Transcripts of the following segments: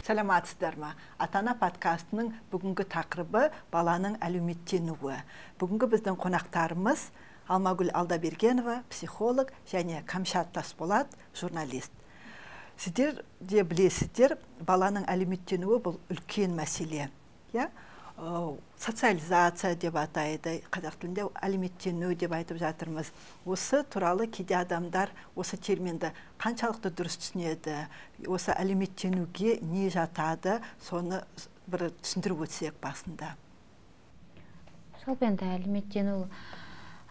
Саламатсыздар ма? Ата-ана подкастының бүгінгі тақырыбы – баланың әлеуметтенуі. Бүгінгі біздің қонақтарымыз – Алмагүл Алдабергенова, психолог, және Камшат Тасболат, журналист. Сіздер де білесіздер, баланың әлеуметтенуі – бұл үлкен мәселе. Иә? Социализация деп атайды, қазақ тілінде әлеуметтену деп айтып жатырмыз. Осы туралы кейде адамдар осы терминді қаншалықты дұрыс түсінеді, осы әлеуметтенуге не жатады, соны бір түсіндіріп өтсек басында. Жалпы енді әлеуметтену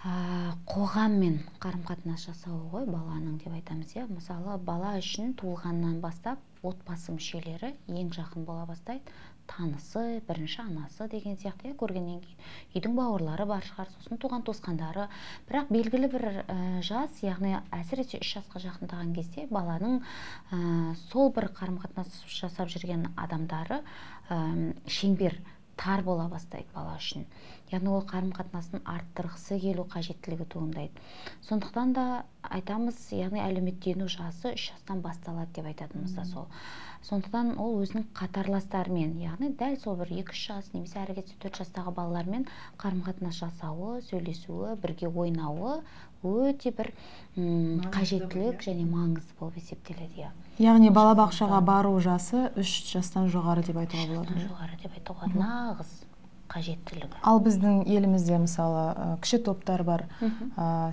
қоғаммен қарым қатынас жасауы ғой баланың деп айтамыз, иә. Мысалы, бала үшін туылғаннан бастап отбасы мүшелері ең жақын бола бастайды, танысы, бірінші анасы деген сияқты, иә. Көргеннен кейін үйдің бауырлары бар шығар, сосын туған туысқандары. Бірақ белгілі бір жас, яғни әсіресе 3 жасқа жақындаған кезде баланың сол бір қарым қатынас жасап жүрген адамдары шеңбер тар бола бастайды бала үшін, яғни ол қарым қатынасын арттырғысы келу қажеттілігі туындайды. Сондықтан да айтамыз, яғни әлеуметтену жасы 3 жастан басталады деп айтатынымыз да сол. Сондықтан ол өзінің қатарластарымен, яғни дәл сол бір 2-3 жас немесе әрі кетсе 4 жастағы балалармен қарым қатынас жасауы, сөйлесуі, бірге ойнауы өте бір қажеттілік және маңызды болып есептеледі, иә. Яғни балабақшаға бару жасы 3 жастан жоғары деп айтуға болады. Жоғары деп айтуға, нағыз қажеттілігі. Ал біздің елімізде, мысалы, кіші топтар бар,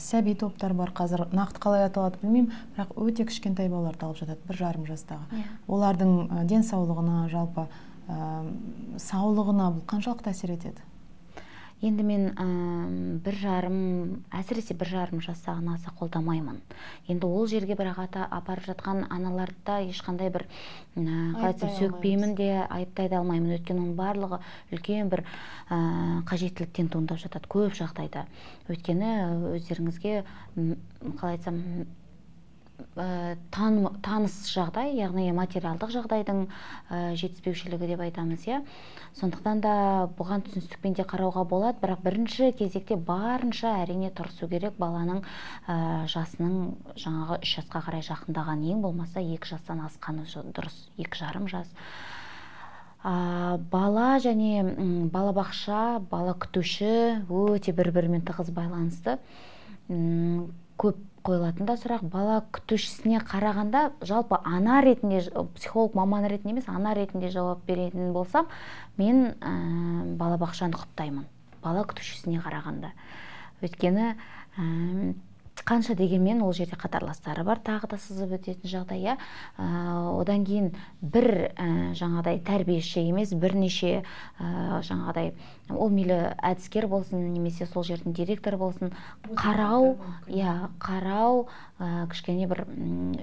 сәби топтар бар, қазір нақты қалай аталады білмеймін, бірақ өте кішкентай балаларды алып жатады, 1,5 жастағы. Олардың денсаулығына, жалпы саулығына бұл қаншалықты әсер етеді? Енді мен 1,5, әсіресе 1,5 жастағыны аса қолдамаймын. Енді ол жерге бірақ ата апарып жатқан аналарды да ешқандай бір қалай айтсам, сөкпеймін де, айыптай да алмаймын, өйткені оның барлығы үлкен бір қажеттіліктен туындап жатады көп жағдайда. Өйткені өздеріңізге қалай айтсам, таныс жағдай, яғни материалдық жағдайдың жетіспеушілігі деп айтамыз, иә. Сондықтан да бұған түсіністікпен де қарауға болады, бірақ бірінші кезекте барынша, әрине, тырысу керек баланың жасының жаңағы 3 жасқа қарай жақындаған, ең болмаса 2 жастан асқаны дұрыс, 2,5 жас. Бала және балабақша, бала күтуші өте бір бірімен тығыз байланысты. Көп қойылатын да сұрақ бала күтушісіне қарағанда, жалпы ана ретінде, психолог маман ретінде емес, ана ретінде жауап беретін болсам, мен балабақшаны құптаймын бала күтушісіне қарағанда. Өйткені қанша дегенмен ол жерде қатарластары бар, тағы да сызып өтетін жағдай, иә. Одан кейін бір жаңағыдай тәрбиеші емес, бірнеше жаңағыдай, ол мейлі әдіскер болсын немесе сол жердің директоры болсын, қарау, иә, қарау, кішкене бір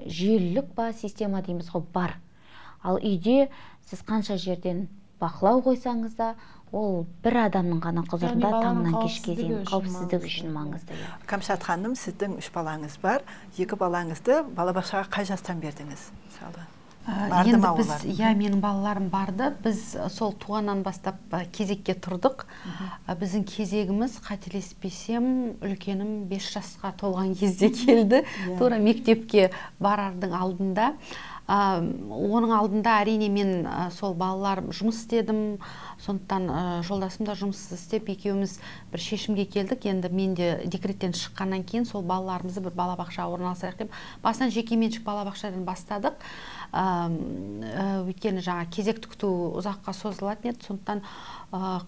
жүйелілік па, система дейміз ғой, бар. Ал үйде сіз қанша жерден бақылау қойсаңыз да, ол бір адамның ғана құзырында таңнан кешке дейін. Қауіпсіздігі үшін маңызды, иә. Камшат ханым, сіздің үш балаңыз бар. Екі балаңызды балабақшаға қай жастан бердіңіз, мысалы? Барды Енді ма біз олар? Иә, менің балаларым барды. Біз сол туғаннан бастап кезекке тұрдық. Біздің кезегіміз, қателеспесем, үлкенім 5 жасқа толған кезде келді, тура мектепке барардың алдында. Оның алдында, әрине, мен сол балалар жұмыс істедім, сондықтан жолдасым да жұмыс істеп, екеуміз бір шешімге келдік. Енді мен де декреттен шыққаннан кейін сол балаларымызды бір балабақшаға орналастырайық деп, басынан жекеменшік балабақшадан бастадық. Өйткені жаңа кезекті күту ұзаққа созылатын еді. Сондықтан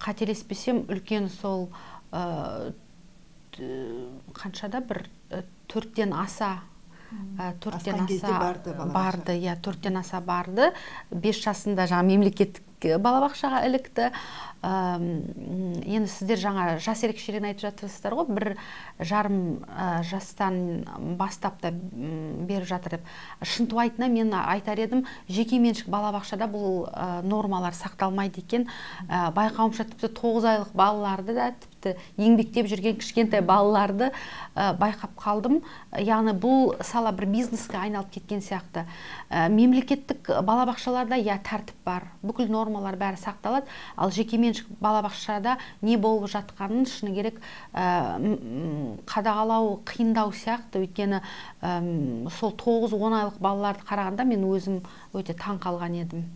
қателеспесем, үлкен сол қаншада, бір 4-тен аса, 4-тен Асқан кезде аса барды балабақша. Барды, иә, 4-тен аса барды. 5 жасында жаңа мемлекеттік балабақшаға ілікті. Енді сіздер жаңа жас ерекшелігін айтып жатырсыздар ғой, 1,5 жастан бастап та беріп жатыр деп. Шынтуайтына мен айтар едім, жекеменшік балабақшада бұл нормалар сақталмайды екен. Байқауымша, тіпті 9 айлық балаларды да, тіпті еңбектеп жүрген кішкентай балаларды байқап қалдым. Яғни бұл сала бір бизнеске айналып кеткен сияқты. Мемлекеттік балабақшаларда, иә, тәртіп бар, бүкіл нормалар бәрі сақталады. Ал жекеменшік балабақшада не болып жатқанын, шыны керек, қадағалау қиындау сияқты. Өйткені сол 9-10 айлық балаларды қарағанда мен өзім өте таң қалған едім.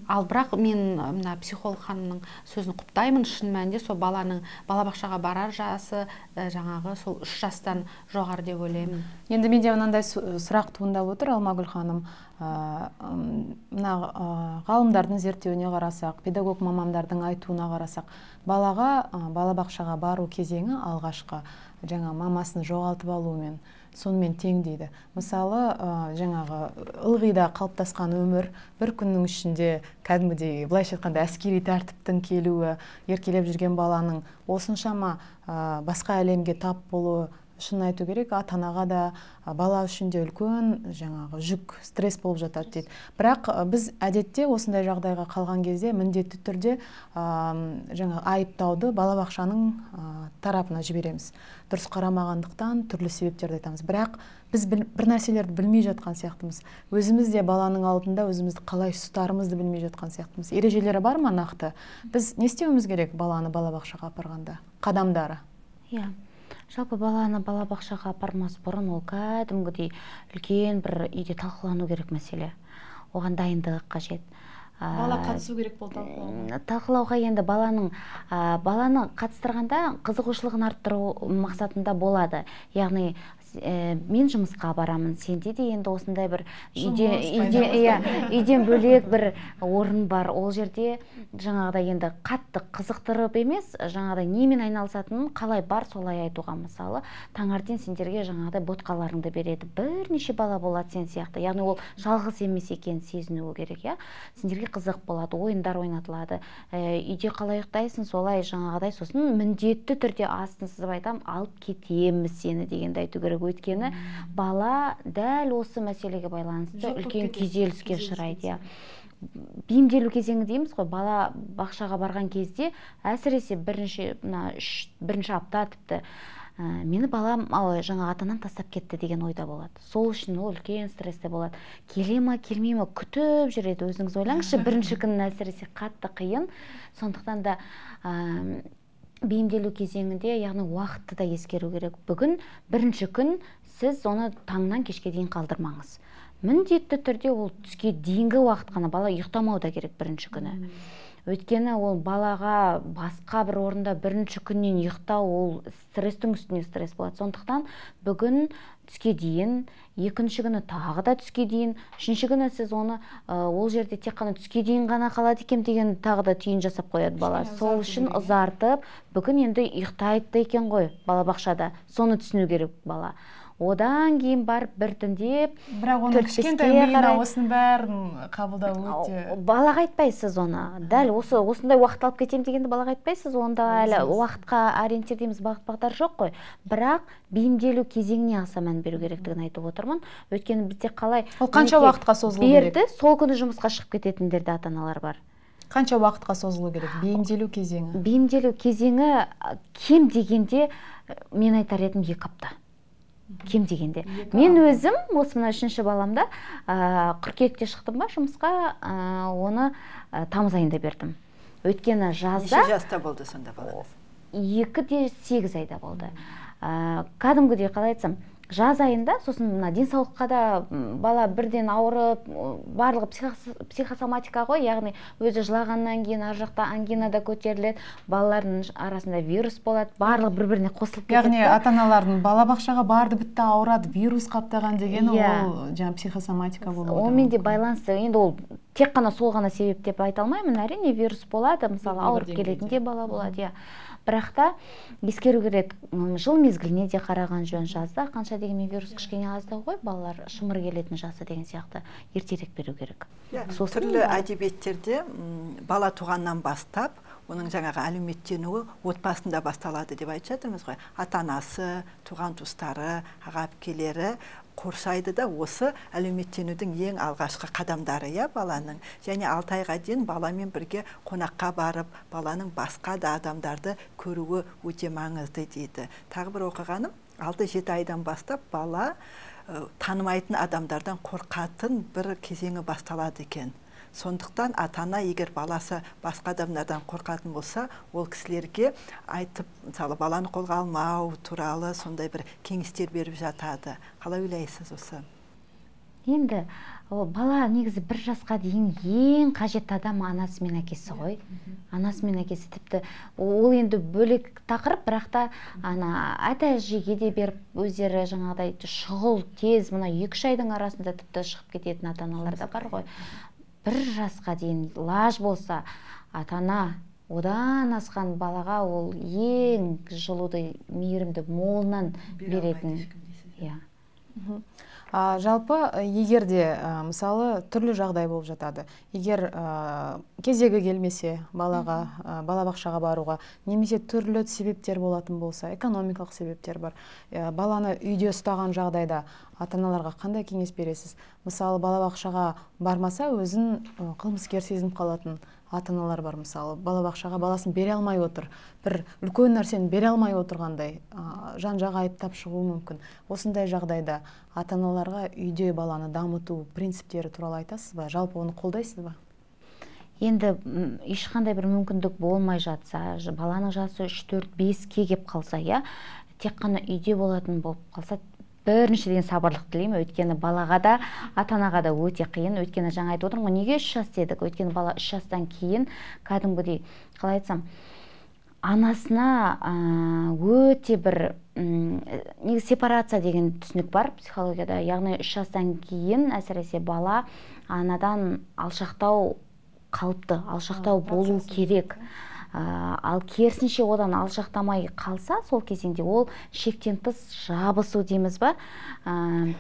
Ал бірақ мен мына психолог ханымның сөзін құптаймын, шын мәнінде сол баланың балабақшаға барар жасы жаңағы сол 3 жастан жоғары деп ойлаймын. Енді менде мынандай сұрақ туындап отыр, Алмагүл ханым. Мына ғалымдардың зерттеуіне қарасақ, педагог мамандардың айтуына қарасақ, балаға балабақшаға бару кезеңі алғашқы жаңа мамасын жоғалтып алуымен сонымен тең дейді. Мысалы, жаңағы ылғида қалыптасқан өмір бір күннің ішінде кәдімгідей, былайша айтқанда, әскери тәртіптің келуі, еркелеп жүрген баланың осыншама басқа әлемге тап болуы, шын айту керек, ата-анаға да, бала үшін де үлкен жаңағы жүк, стресс болып жатады дейді. Бірақ біз әдетте осындай жағдайға қалған кезде міндетті түрде жаңағы айыптауды балабақшаның тарапына жібереміз. Дұрыс қарамағандықтан түрлі себептерді айтамыз. Бірақ біз бір нәрселерді білмей жатқан сияқтымыз. Өзіміз де баланың алдында өзімізді қалай ұстарымызды білмей жатқан сияқтымыз. Ережелері бар ма нақты? Біз не істеуіміз керек баланы балабақшаға апарғанда? Қадамдары. Иә. Жалпы баланы балабақшаға апармас бұрын ол кәдімгідей үлкен бір үйде талқылану керек мәселе. Оған дайындық қажет. Бала қатысу керек бұл талқылауға. Талқылауға енді баланы қатыстырғанда қызығушылығын арттыру мақсатында болады. Яғни мен жұмысқа барамын, сенде де енді осындай бір үйден бөлек бір орын бар. Ол жерде жаңағыдай енді қатты қызықтырып емес, жаңағыдай немен айналысатынын қалай бар солай айтуға. Мысалы, таңертең сендерге жаңағыдай ботқаларыңды береді. Бірнеше бала болады сен сияқты. Яғни ол жалғыз емес екенін сезінуі керек, иә. Сендерге қызық болады, ойындар ойнатылады. Үйде қалай ұйықтайсың, солай жаңағыдай. Сосын міндетті түрде астын сызып айтам, алып кетеміз сені дегенді айту керек. Өйткені бала дәл осы мәселеге байланысты үлкен күйзеліске ұшырайды. Бейімделу кезеңі дейміз ғой, бала бақшаға барған кезде, әсіресе бірінші апта тіпті мені балам, жаңа ата-анам тастап кетті деген ойда болады. Сол үшін ол үлкен стрессте болады. Келе ма, келмей ма, күтіп жүреді. Өзіңіз ойлаңызшы, бірінші күнін әсіресе қатты қиын. Сондықтан да бейімделу кезеңінде, яғни уақытты да ескеру керек. Бүгін бірінші күн сіз оны таңнан кешке дейін қалдырмаңыз. Міндетті түрде ол түске дейінгі уақыт қана, бала ұйықтамау да керек бірінші күні. Өйткені ол балаға басқа бір орында бірінші күннен ұйықтау, ол стресстің үстіне стресс болады. Сондықтан бүгін түске дейін, екінші күні тағы да түске дейін, үшінші күні сіз оны ол жерде тек қана түске дейін ғана қалады екен деген тағы да түйін жасап қояды бала. Сол үшін ұзартып, бүгін енді ұйықтайды екен ғой балабақшада. Соны түсіну керек бала. Одан кейін барып біртіндеп, бірақ оның кішкентай миына осының бәрін қабылдау өте. Балаға айтпайсыз оны. Дәл осы осындай уақыт алып кетемін дегенді балаға айтпайсыз. Онда әлі уақытқа ориентир дейміз, бағыт-бағдар жоқ қой. Бірақ бейімделу кезеңіне аса мән беру керектігін айтып отырмын. Өйткені бізде қалай ол қанша уақытқа созылу керек? Берді, сол күні жұмысқа шығып кететіндер де ата-аналар бар. Қанша уақытқа созылу керек бейімделу кезеңі? Бейімделу кезеңі кем дегенде мен айтар едім 2 апта. Кем дегенде. Мен өзім осы мына үшінші баламда қыркүйекте шықтым ба жұмысқа, оны тамыз айында бердім. Өйткені жазда... Неше жаста болды сонда балаңыз? 2-8 айда болды. Кәдімгідей қалай айтсам, жаз айында, сосын мына денсаулыққа да бала бірден ауырып, барлығы психосоматика ғой, яғни өзі жылағаннан кейін ар жақта ангина да көтеріледі, балалардың арасында вирус болады, барлығы бір-біріне қосылып кетеді. Яғни ата-аналардың балабақшаға барды, бітті, ауырады, вирус қаптаған дегені ол жаңа психосоматика болуы. Онымен де байланысты. Енді ол тек қана сол ғана себеп деп айта алмаймын, әрине вирус болады, мысалы ауырып келетін де бала болады, иә. Бірақ та ескеру керек, жыл мезгіліне де қараған жөн. Жазда қанша дегенмен вирус кішкене аздау ғой, балалар шымыр келетін жасы деген сияқты, ертерек беру керек. Түрлі әдебиеттерде бала туғаннан бастап оның жаңағы әлеуметтенуі отбасында басталады деп айтып жатырмыз ғой. Ата-анасы, туған туыстары, аға әпкелері қоршайды да осы әлеуметтенудің ең алғашқы қадамдары, иә, баланың. Және 6 айға дейін баламен бірге қонаққа барып, баланың басқа да адамдарды көруі өте маңызды дейді. Тағы бір оқығаным, 6-7 айдан бастап бала танымайтын адамдардан қорқатын бір кезеңі басталады екен. Сондықтан ата-ана егер баласы басқа адамдардан қорқатын болса, ол кісілерге айтып, мысалы, баланы қолға алмау туралы сондай бір кеңестер беріп жатады. Қалай ойлайсыз осы? Енді бала негізі 1 жасқа дейін ең қажетті адам анасы мен әкесі ғой. Анасы мен әкесі, тіпті ол енді бөлек тақырып, бірақ та ана ата-әжеге де беріп, өздері жаңағыдай шұғыл тез мына 2-3 айдың арасында тіпті шығып кететін ата-аналар да бар ғой. 1 жасқа дейін лаж болса ата-ана, одан асқан балаға ол ең жылуды, мейірімді молынан беретін. Иә. Жалпы, егер де, мысалы, түрлі жағдай болып жатады. Егер кезегі келмесе балаға, балабақшаға баруға, немесе түрлі себептер болатын болса, экономикалық себептер бар. Баланы үйде ұстаған жағдайда ата-аналарға қандай кеңес бересіз? Мысалы, балабақшаға бармаса, өзін қылмыскер сезініп қалатын ата-аналар бар, мысалы, балабақшаға баласын бере алмай отыр, бір үлкен нәрсені бере алмай отырғандай, жан-жағы айыптап шығуы мүмкін. Осындай жағдайда ата-аналарға үйде баланы дамыту принциптері туралы айтасыз ба? Жалпы оны қолдайсыз ба? Енді ешқандай бір мүмкіндік болмай жатса, баланың жасы 3, 4, 5-ке кеп қалса, иә, тек қана үйде болатын болып қалса, біріншіден сабырлық тілеймін, өйткені балаға да, ата-анаға да өте қиын. Өйткені жаңа айтып отырмын ғой, неге 3 жас дедік? Өйткені бала 3 жастан кейін кәдімгідей, қалай айтсам, анасына өте бір негізі сепарация деген түсінік бар психологияда. Яғни 3 жастан кейін әсіресе бала анадан алшақтау қалыпты, алшақтау болу керек. Ал керісінше одан алшақтамай қалса, сол кезеңде ол шектен тыс жабысу дейміз ба,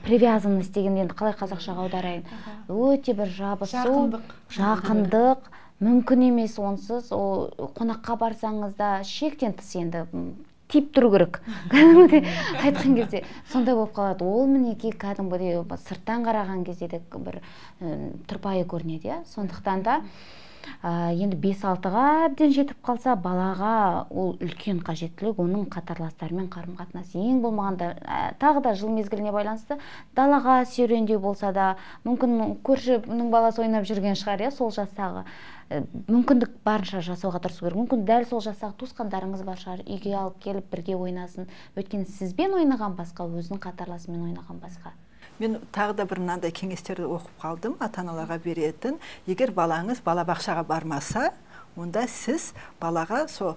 привязанность деген енді қалай қазақшаға аударайын, өте бір жабысу, жақындық мүмкін емес онсыз. Ол қонаққа барсаңыз да шектен тыс енді тиіп тұру керек. Кәдімгідей айтқан кезде сондай болып қалады. Ол мінекей кәдімгідей сырттан қараған кезде де бір тұрпайы көрінеді, иә. Сондықтан да енді 5-6-ға әбден жетіп қалса, балаға ол үлкен қажеттілік, оның қатарластарымен қарым-қатынас. Ең болмағанда тағы да жыл мезгіліне байланысты далаға серуендеу болса да, мүмкін көршінің баласы ойнап жүрген шығар, иә, сол жастағы. Мүмкіндік барынша жасауға тырысу керек. Мүмкін дәл сол жастағы туысқандарыңыз бар шығар, үйге алып келіп бірге ойнасын. Өйткені сізбен ойнаған басқа, өзінің қатарласымен ойнаған басқа. Мен тағы да бір мынандай кеңестерді оқып қалдым, ата-аналарға беретін. Егер балаңыз балабақшаға бармаса, онда сіз балаға со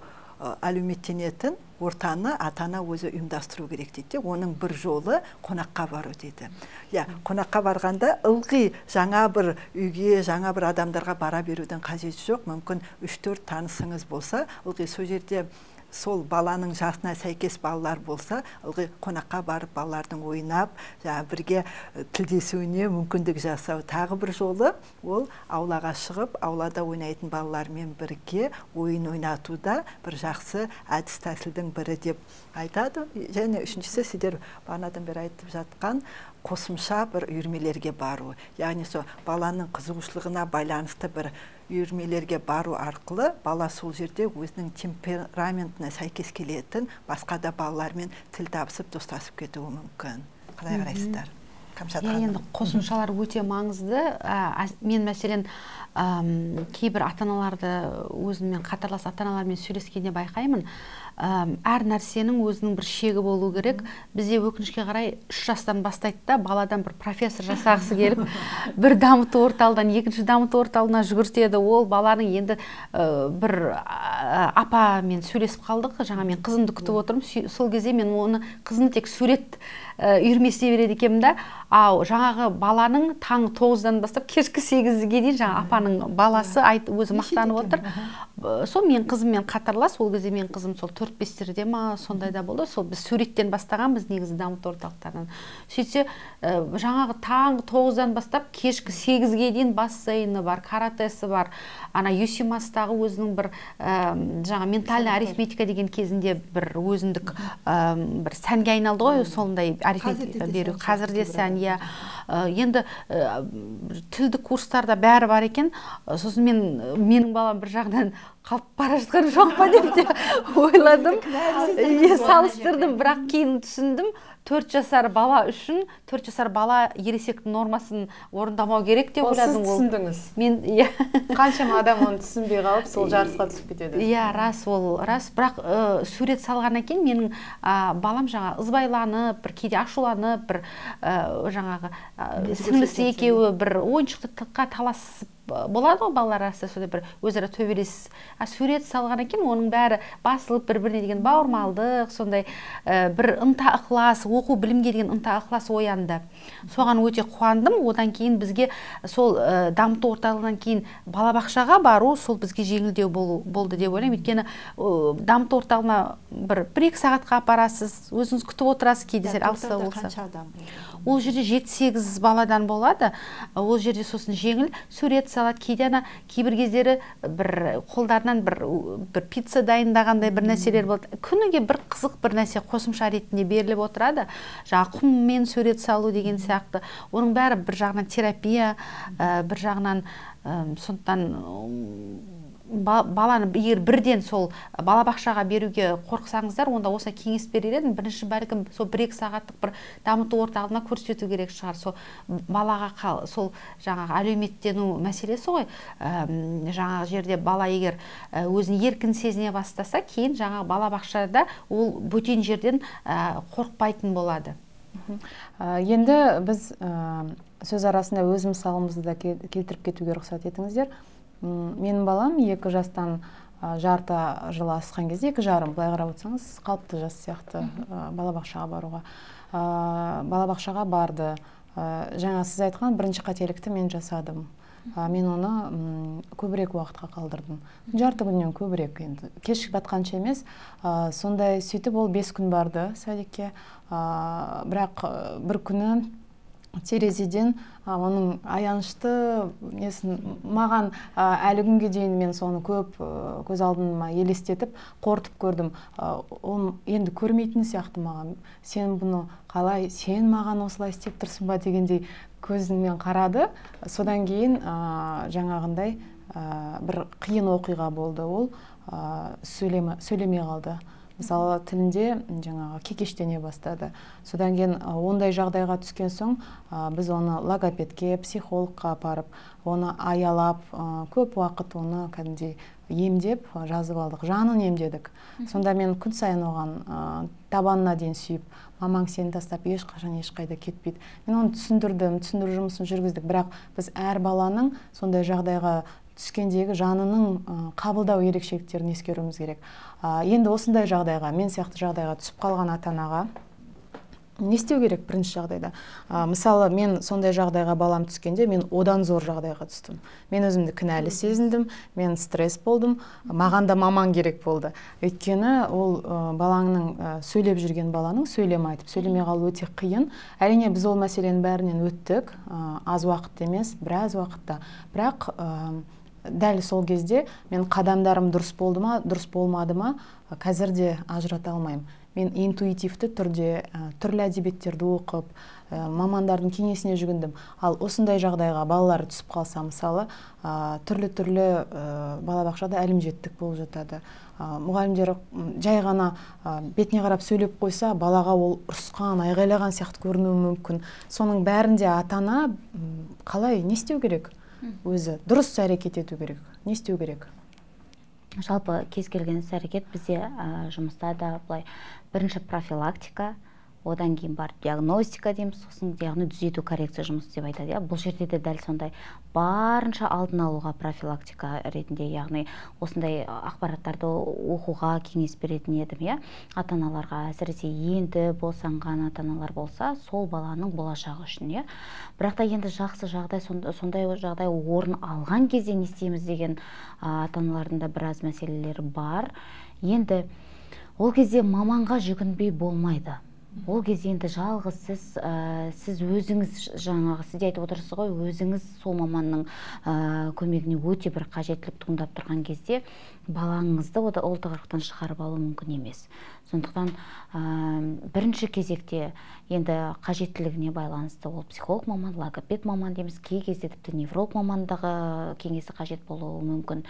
әлеуметтенетін ортаны ата-ана өзі ұйымдастыру керек дейді. Оның бір жолы қонаққа бару дейді. Я, қонаққа барғанда ылғи жаңа бір үйге, жаңа бір адамдарға бара берудің қажеті жоқ. Мүмкін 3-4 танысыңыз болса, ылғи сол жерде сол баланың жасына сәйкес балалар болса, ылғи қонаққа барып балалардың ойнап, жаңа бірге тілдесуіне мүмкіндік жасау. Тағы бір жолы ол аулаға шығып, аулада ойнайтын балалармен бірге ойын ойнатуда бір жақсы әдіс тәсілдің бірі деп айтады. Және үшіншісі, сіздер бағанадан бері айтып жатқан қосымша бір үйірмелерге бару. Яғни сол баланың қызығушылығына байланысты бір үйірмелерге бару арқылы бала сол жерде өзінің темпераментіне сәйкес келетін басқа да балалармен тіл табысып, достасып кетуі мүмкін. Қалай қарайсыздар? Камшат ханым. Енді қосымшалар өте маңызды. Мен мәселен кейбір ата-аналарды, өзіммен қатарлас ата-аналармен сөйлескенде байқаймын, әр нәрсенің өзінің бір шегі болу керек. Бізде өкінішке қарай 3 жастан бастайды да, баладан бір профессор жасағысы келіп, бір дамыту орталығынан екінші дамыту орталығына жүгіртеді. Ол баланың енді бір апамен сөйлесіп қалдық, жаңа мен қызымды күтіп отырмын. Сол кезде мен оны қызым тек сурет үйірмесіне береді екенмін да, ал жаңағы баланың таңғы 9-дан бастап кешкі 8-ге дейін жаңа апаның баласы өзі мақтанып отыр. Сол мен қызыммен қатарлас, ол кезде мен қызым сол 4-5-терде ма сондай да болды. Сол біз суреттен бастағанбыз негізі дамыту орталықтарынан. Сөйтсе жаңағы таңғы 9-дан бастап кешкі 8-ге дейін бассейні бар, каратэсы бар, ана Юсимастағы өзінің бір жаңа ментальный арифметика деген кезінде бір өзіндік бір сәнге айналды ғой, сондай арифметика беру. Қазір де сән, иә. Енді тілдік курстарда бәрі бар екен. Сосын менің балам бір жағынан қалып бара жатқан жоқ па деп те ойладым. Салыстырдым, бірақ кейін түсіндім, 4 жасар бала үшін 4 жасар бала ересектің нормасын орындамау керек деп ойладым. Сіз түсіндіңіз. Мен, иә. Қаншама адам оны түсінбей қалып, сол жарысқа түсіп кетеді. Иә, рас, ол рас. Бірақ сурет салғаннан кейін менің балам жаңа ызбайланып, бір кейде ашуланып, бір жаңағы сіңлісі екеуі бір ойыншыққа таласып болады ғой балалар арасында, сондай бір өзара төбелес. А сурет салғаннан кейін оның бәрі басылып, бір-біріне деген бауырмалдық, сондай бір ынта ықылас, оқу білімге деген ынта ықылас оянды. Соған өте қуандым. Одан кейін бізге сол дамыту орталығынан кейін балабақшаға бару сол бізге жеңілдеу болды деп ойлаймын. Өйткені дамыту орталығына бір-екі сағатқа апарасыз, өзіңіз күтіп отырасыз, кейде сәл алыстау болса. Ол жерде 7-8 баладан болады. Ол жерде сосын жеңіл сурет салады. Кейде ана кейбір кездері бір қолдарынан бір пицца дайындағандай бір нәрселер болады. Күніге бір қызық бір нәрсе қосымша ретінде беріліп отырады. Жаңа құммен сурет салу деген сияқты. Оның бәрі бір жағынан терапия, бір жағынан сондықтан баланы егер бірден сол балабақшаға беруге қорықсаңыздар, онда осы кеңес берер едім. Бірінші бәлкім сол 1-2 сағаттық бір дамыту орталығына көрсету керек шығар. Сол балаға сол жаңағы әлеуметтену мәселесі ғой. Жаңағы жерде бала егер өзін еркін сезіне бастаса, кейін жаңағы балабақшада ол бөтен жерден қорықпайтын болады. Енді біз сөз арасында өз мысалымызды да келтіріп кетуге рұқсат етіңіздер. Менің балам 2 жастан жарты жыл асқан кезде, 2,5, былай қарап отырсаңыз, қалыпты жас сияқты балабақшаға баруға. Балабақшаға барды. Жаңа сіз айтқан бірінші қателікті мен жасадым. Мен оны көбірек уақытқа қалдырдым. Жарты күннен көбірек, енді кеш батқанша емес. Сондай сөйтіп ол 5 күн барды садикке. Бірақ бір күні терезеден оның аянышты несін маған әлі күнге дейін мен соны көп көз алдыма елестетіп, қорытып көрдім. Ол енді көрмейтін сияқты маған. Сен бұны қалай, сен маған осылай істеп тұрсың ба дегендей көзімен қарады. Содан кейін жаңағындай бір қиын оқиға болды. Ол сөйлемей қалды. Мысалы, тілінде жаңағы кекештене бастады. Содан кейін ондай жағдайға түскен соң біз оны логопедке, психологқа апарып, оны аялап, көп уақыт оны кәдімгідей емдеп, жазып алдық, жанын емдедік. Сонда мен күн сайын оған табанына дейін сүйіп, мамаң сені тастап ешқашан ешқайда кетпейді. Мен оны түсіндірдім, түсіндіру жұмысын жүргіздік. Бірақ біз әр баланың сондай жағдайға түскендегі жанының қабылдау ерекшеліктерін ескеруіміз керек. Енді осындай жағдайға, мен сияқты жағдайға түсіп қалған ата-анаға не істеу керек бірінші жағдайда? Мысалы, мен сондай жағдайға балам түскенде, мен одан зор жағдайға түстім. Мен өзімді кінәлі сезіндім, мен стресс болдым, маған да маман керек болды. Өйткені ол балаңның, сөйлеп жүрген баланың сөйлем айтып, сөйлемей қалу өте қиын. Әрине, біз ол мәселенің бәрінен өттік, аз уақыт емес, біраз уақытта. Бірақ дәл сол кезде мен қадамдарым дұрыс болды ма, дұрыс болмады ма, қазір де ажырата алмаймын. Мен интуитивті түрде түрлі әдебиеттерді оқып, мамандардың кеңесіне жүгіндім. Ал осындай жағдайға балалар түсіп қалса, мысалы, түрлі-түрлі балабақшада әлімжеттік болып жатады. Мұғалімдер жай ғана бетіне қарап сөйлеп қойса, балаға ол ұрысқан, айғайлаған сияқты көрінуі мүмкін. Соның бәрінде ата-ана қалай, не істеу керек? Өзі дұрыс әрекет ету керек. Не істеу керек? Жалпы кез келген іс-әрекет бізде жұмыста да былай бірінші профилактика, одан кейін барып диагностика дейміз, сосын яғни түзету, коррекция жұмысы деп айтады. Иә, бұл жерде де дәл сондай барынша алдын алуға профилактика ретінде, яғни осындай ақпараттарды оқуға кеңес беретін едім, иә, ата-аналарға, әсіресе енді босанған ата-аналар болса, сол баланың болашағы үшін, иә. Бірақ та енді жақсы жағдай, сондай жағдай орын алған кезде не істейміз деген ата-аналардың да біраз мәселелері бар. Енді ол кезде маманға жүгінбей болмайды. Ол кезде енді жалғыз сіз өзіңіз, жаңағы сіз де айтып отырсыз ғой, өзіңіз сол маманның көмегіне өте бір қажеттілік туындап тұрған кезде балаңызды ол тығырықтан шығарып алу мүмкін емес. Сондықтан бірінші кезекте енді қажеттілігіне байланысты ол психолог маман, логопед маман дейміз, кей кезде тіпті невролог мамандағы кеңесі қажет болуы мүмкін.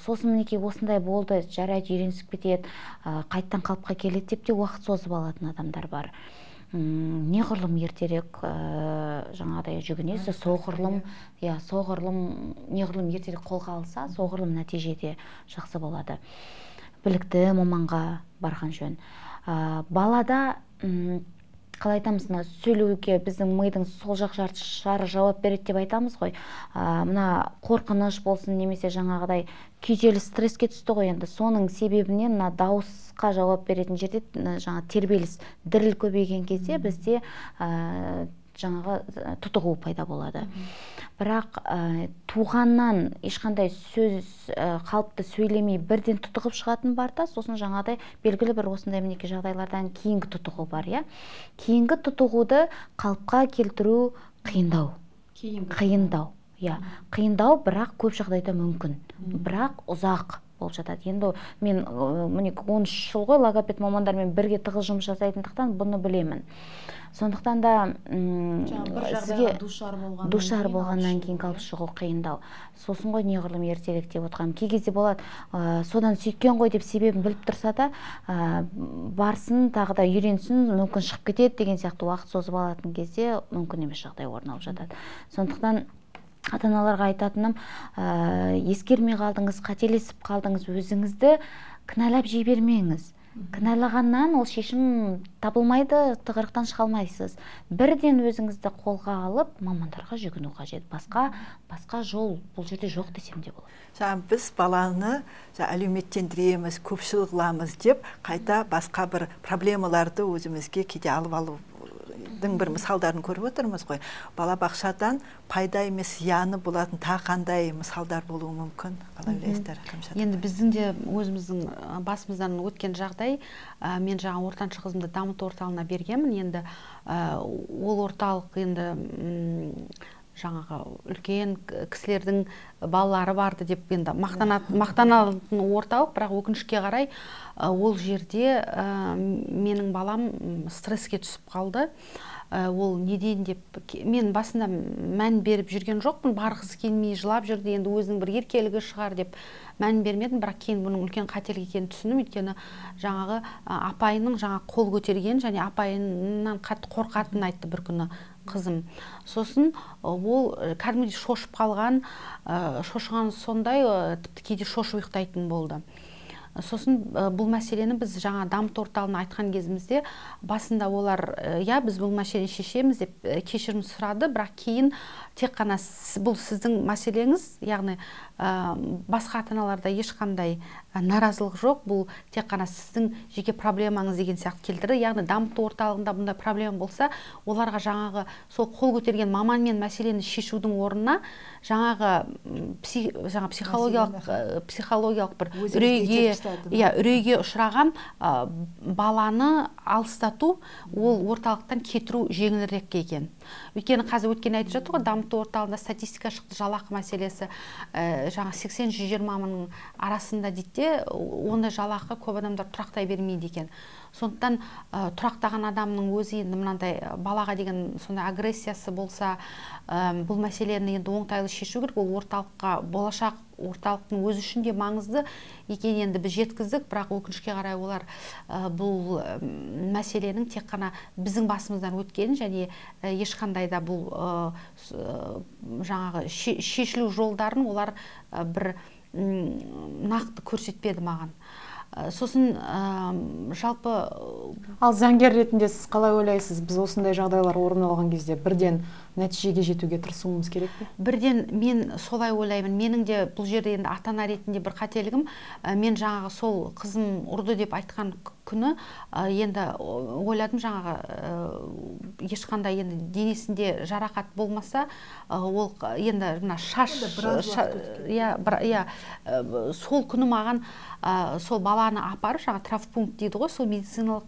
Сосын мінекей осындай болды, жарайды, үйренісіп кетеді, қайттан қалыпқа келеді деп те уақыт созып алатын адамдар бар. Неғұрлым ертерек жаңағыдай жүгінесі, соғұрлым, иә, соғұрлым неғұрлым ертерек қолға алса, соғұрлым нәтижеде жақсы болады. Білікті маманға барған жөн. Балада қалай айтамыз, мына сөйлеуге біздің мидың сол жақ жары жауап береді деп айтамыз ғой. Мына қорқыныш болсын немесе жаңағыдай күйзеліс, стресске түсті ғой енді, соның себебінен мына дауысқа жауап беретін жерде жаңа тербеліс, діріл көбейген кезде бізде жаңағы тұтығу пайда болады. Бірақ туғаннан ешқандай сөз қалыпты сөйлемей бірден тұтығып шығатын бар да, сосын жаңағыдай белгілі бір осындай мінекей жағдайлардан кейінгі тұтығу бар, иә. Кейінгі тұтығуды қалыпқа келтіру қиындау. Қиындау, иә. Қиындау, бірақ көп жағдайда мүмкін. Бірақ ұзақ болып жатады. Енді мен міне 13 жыл ғой логопед мамандармен бірге тығыз жұмыс жасайтындықтан бұны білемін. Сондықтан да сізге душар болғаннан кейін қалып шығу қиындау. Сосын ғой неғұрлым ертерек деп отырғаным. Кей кезде болады, содан сөйткен ғой деп себебін біліп тұрса да, барсын, тағы да үйренсін, мүмкін шығып кетеді деген сияқты уақыт созып алатын кезде мүмкін емес жағдай орын алып жатады. Сондықтан ата-аналарға айтатыным, ескермей қалдыңыз, қателесіп қалдыңыз, өзіңізді кінәлап жібермеңіз. Кінәлағаннан ол шешім табылмайды, тығырықтан шыға алмайсыз. Бірден өзіңізді қолға алып, мамандарға жүгіну қажет. Басқа жол бұл жерде жоқ десем де болады. Жаңа біз баланы әлеуметтендіреміз, көпшіл қыламыз деп қайта басқа бір проблемаларды өзімізге кейде алып алудың бір мысалдарын көріп отырмыз ғой. Балабақшадан пайда емес зияны болатын тағы қандай мысалдар болуы мүмкін? Қалай ойлайсыздар, Кәмшат? Енді біздің де өзіміздің басымыздан өткен жағдай, мен жаңа ортаншы қызымды дамыту орталығына бергенмін. Енді ол орталық енді жаңағы үлкен кісілердің балалары барды деп енді мақтанатын орталық, бірақ өкінішке қарай ол жерде менің балам стресске түсіп қалды. Ол неден деп мен басында мән беріп жүрген жоқпын, барғысы келмей жылап жүрді, енді өзінің бір еркелігі шығар деп мән бермедім, бірақ кейін бұның үлкен қателік екенін түсіндім. Өйткені жаңағы апайының жаңа қол көтерген және апайынан қатты қорқатынын айтты бір күні қызым. Сосын ол кәдімгідей шошып қалған, шошыған сондай, тіпті кейде шошып ұйықтайтын болды. Сосын бұл мәселені біз жаңа дамыту орталығына айтқан кезімізде басында олар, иә, біз бұл мәселені шешеміз деп кешірім сұрады, бірақ кейін тек қана бұл сіздің мәселеңіз, яғни басқа ата-аналарда ешқандай наразылық жоқ, бұл тек қана сіздің жеке проблемаңыз деген сияқты келтірді. Яғни дамыту орталығында бұндай проблема болса, оларға жаңағы сол қол көтерген маманмен мәселені шешудің орнына жаңағы психологиялық бір үрейге, иә, үрейге ұшыраған баланы алыстату, ол орталықтан кетіру жеңілірек екен. Өйткені қазір өткен айтып жатыр ғой, дамыту орталығында статистика шықты, жалақы мәселесі жаңа 80-120 мыңның арасында дейді де, ондай жалақы көп адамдар тұрақтай бермейді екен. Сондықтан тұрақтаған адамның өзі енді мынандай балаға деген сондай агрессиясы болса, бұл мәселені енді оңтайлы шешу керек. Ол орталыққа, болашақ орталықтың өзі үшін де маңызды екен енді біз жеткіздік, бірақ өкінішке қарай олар бұл мәселенің тек қана біздің басымыздан өткенін және ешқандай да бұл жаңағы шешілу жолдарын олар бір нақты көрсетпеді маған. Сосын жалпы... Ал заңгер ретінде сіз қалай ойлайсыз, біз осындай жағдайлар орын алған кезде бірден нәтижеге жетуге тырысуымыз керек пе? Бірден мен солай ойлаймын. Менің де бұл жерде енді ата-ана ретінде бір қателігім, мен жаңағы сол қызым ұрды деп айтқан күні енді ойладым, жаңағы ешқандай енді денесінде жарақат болмаса, ол енді мына шаш, иә, сол күні маған сол баланы апарып, жаңа травмпункт дейді ғой, сол медициналық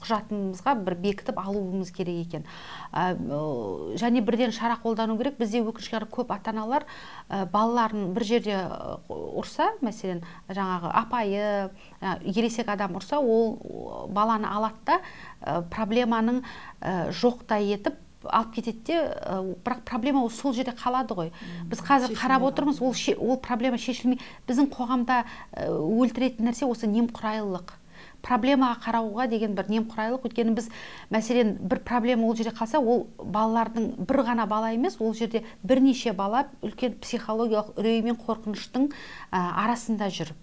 құжатымызға бір бекітіп алуымыз керек екен. Және бірден шара қолдану керек. Бізде өкінішке қарай көп ата-аналар балаларын бір жерде ұрса, мәселен, жаңағы апайы, ересек адам ұрса, ол баланы алады да проблеманың жоқтай етіп алып кетеді де, бірақ проблема ол сол жерде қалады ғой. Біз қазір қарап отырмыз, ол проблема шешілмей. Біздің қоғамда өлтіретін нәрсе осы немқұрайлылық. Проблемаға қарауға деген бір немқұрайлылық. Өйткені біз, мәселен, бір проблема ол жерде қалса, ол балалардың бір ғана бала емес, ол жерде бірнеше бала үлкен психологиялық үрей мен қорқыныштың арасында жүр.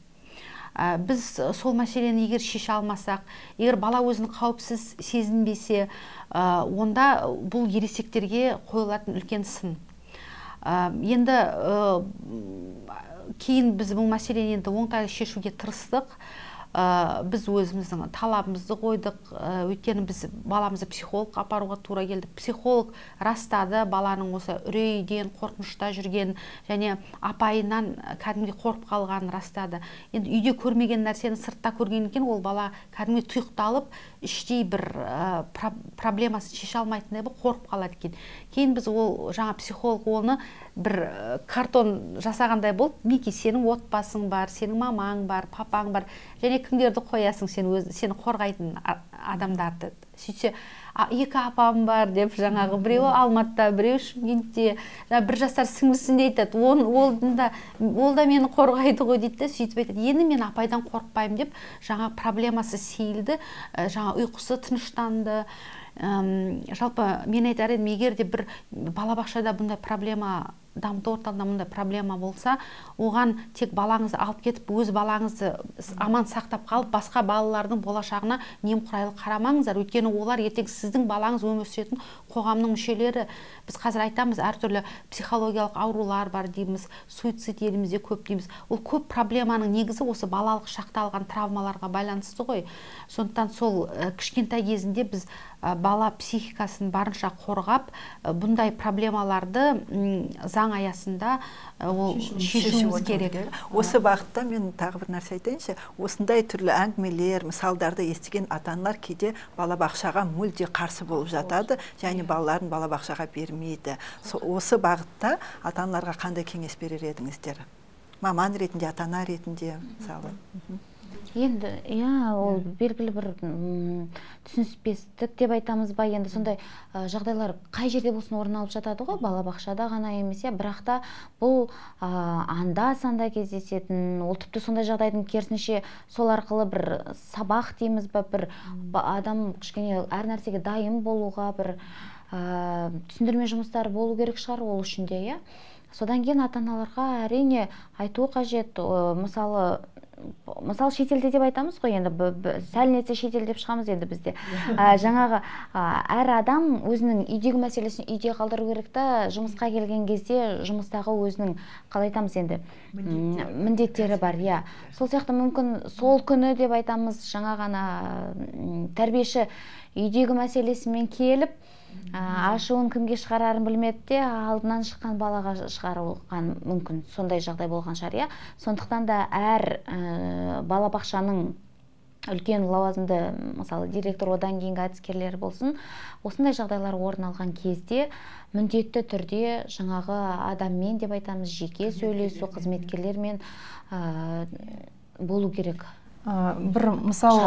Біз сол мәселені егер шеше алмасақ, егер бала өзін қауіпсіз сезінбесе, онда бұл ересектерге қойылатын үлкен сын. Енді кейін біз бұл мәселені енді оңтайлы шешуге тырыстық. Біз өзіміздің талабымызды қойдық, өйткені біз баламызды психологқа апаруға тура келді. Психолог растады баланың осы үрейден, қорқынышта жүрген және апайынан кәдімгідей қорқып қалғанын растады. Енді үйде көрмеген нәрсені сыртта көрген екен, ол бала кәдімгідей тұйықталып, іштей бір проблемасын шеше алмайтындай болып қорқып қалады екен. Кейін біз ол жаңа психолог оны бір картон жасағандай болды. Мінекей, сенің отбасың бар, сенің мамаң бар, папаң бар, және кімдерді қоясың сен, сені қорғайтын адамдарды. Сөйтсе, екі апам бар деп, жаңағы біреуі Алматыда, біреуі Шымкентте, жаңа бір жасар сіңлісінде айтады, ол да мені қорғайды ғой дейді де, сөйтіп айтады, енді мен апайдан қорықпаймын деп, жаңа проблемасы сейілді, жаңа ұйқысы тыныштанды. Жалпы мен айтар едім, егер де бір балабақшада бұндай проблема, дамыту орталығында мұндай проблема болса, оған тек балаңызды алып кетіп, өз балаңызды аман сақтап қалып, басқа балалардың болашағына немқұрайлы қарамаңыздар. Өйткені олар ертең сіздің балаңыз өмір сүретін қоғамның мүшелері. Біз қазір айтамыз, әртүрлі психологиялық аурулар бар дейміз, суицид елімізде көп дейміз. Ол көп проблеманың негізі осы балалық шақта алған травмаларға байланысты ғой. Сондықтан сол кішкентай кезінде біз бала психикасын барынша қорғап, бұндай проблемаларды заң аясында ол шешуіміз керек. Осы бағытта мен тағы бір нәрсе айтайыншы. Осындай түрлі әңгімелер, мысалдарды естіген ата-аналар кейде балабақшаға мүлде қарсы болып жатады және балаларын балабақшаға бермейді. Осы бағытта ата-аналарға қандай кеңес берер едіңіздер? Маман ретінде, ата-ана ретінде, мысалы. Енді, иә, ол белгілі бір түсініспестік деп айтамыз ба, енді сондай жағдайлар қай жерде болсын орын алып жатады ғой, балабақшада ғана емес, иә, бірақ та бұл анда-санда кездесетін, ол тіпті сондай жағдайдың керісінше сол арқылы бір сабақ дейміз ба, бір адам кішкене әр нәрсеге дайын болуға бір түсіндірме жұмыстары болу керек шығар ол үшін де, иә. Содан кейін ата-аналарға әрине айту қажет, мысалы шетелде деп айтамыз ғой, енді сәл нетсе шетел деп шығамыз енді бізде. Жаңағы әр адам өзінің үйдегі мәселесін үйде қалдыру керек та, жұмысқа келген кезде жұмыстағы өзінің, қалай айтамыз енді, міндеттері бар, иә. Сол сияқты мүмкін сол күні деп айтамыз, жаңа ғана тәрбиеші үйдегі мәселесімен келіп, ашуын кімге шығарарын білмеді де, алдынан шыққан балаға шығаруға мүмкін, сондай жағдай болған шығар, иә. Сондықтан да әр балабақшаның үлкен лауазымды, мысалы, директор, одан кейінгі әдіскерлері болсын, осындай жағдайлар орын алған кезде міндетті түрде жаңағы адаммен деп айтамыз, жеке сөйлесу, қызметкерлермен болу керек. Бір мысал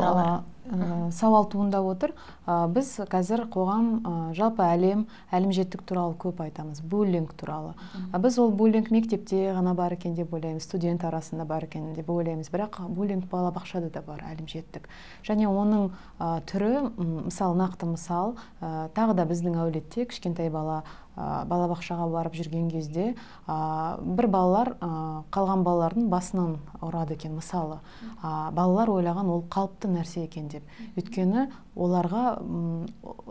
сауал туындап отыр. Біз қазір қоғам, жалпы әлем, әлімжеттік туралы көп айтамыз, буллинг туралы. Біз ол буллинг мектепте ғана бар екен деп ойлаймыз, студент арасында бар екен деп ойлаймыз, бірақ буллинг балабақшада да бар, әлімжеттік. Және оның түрі, мысал, нақты мысал, тағы да біздің әулетте кішкентай бала балабақшаға барып жүрген кезде бір балалар қалған балалардың басынан ұрады екен, мысалы. Балалар ойлаған ол қалыпты нәрсе екен деп. деп. Өйткені оларға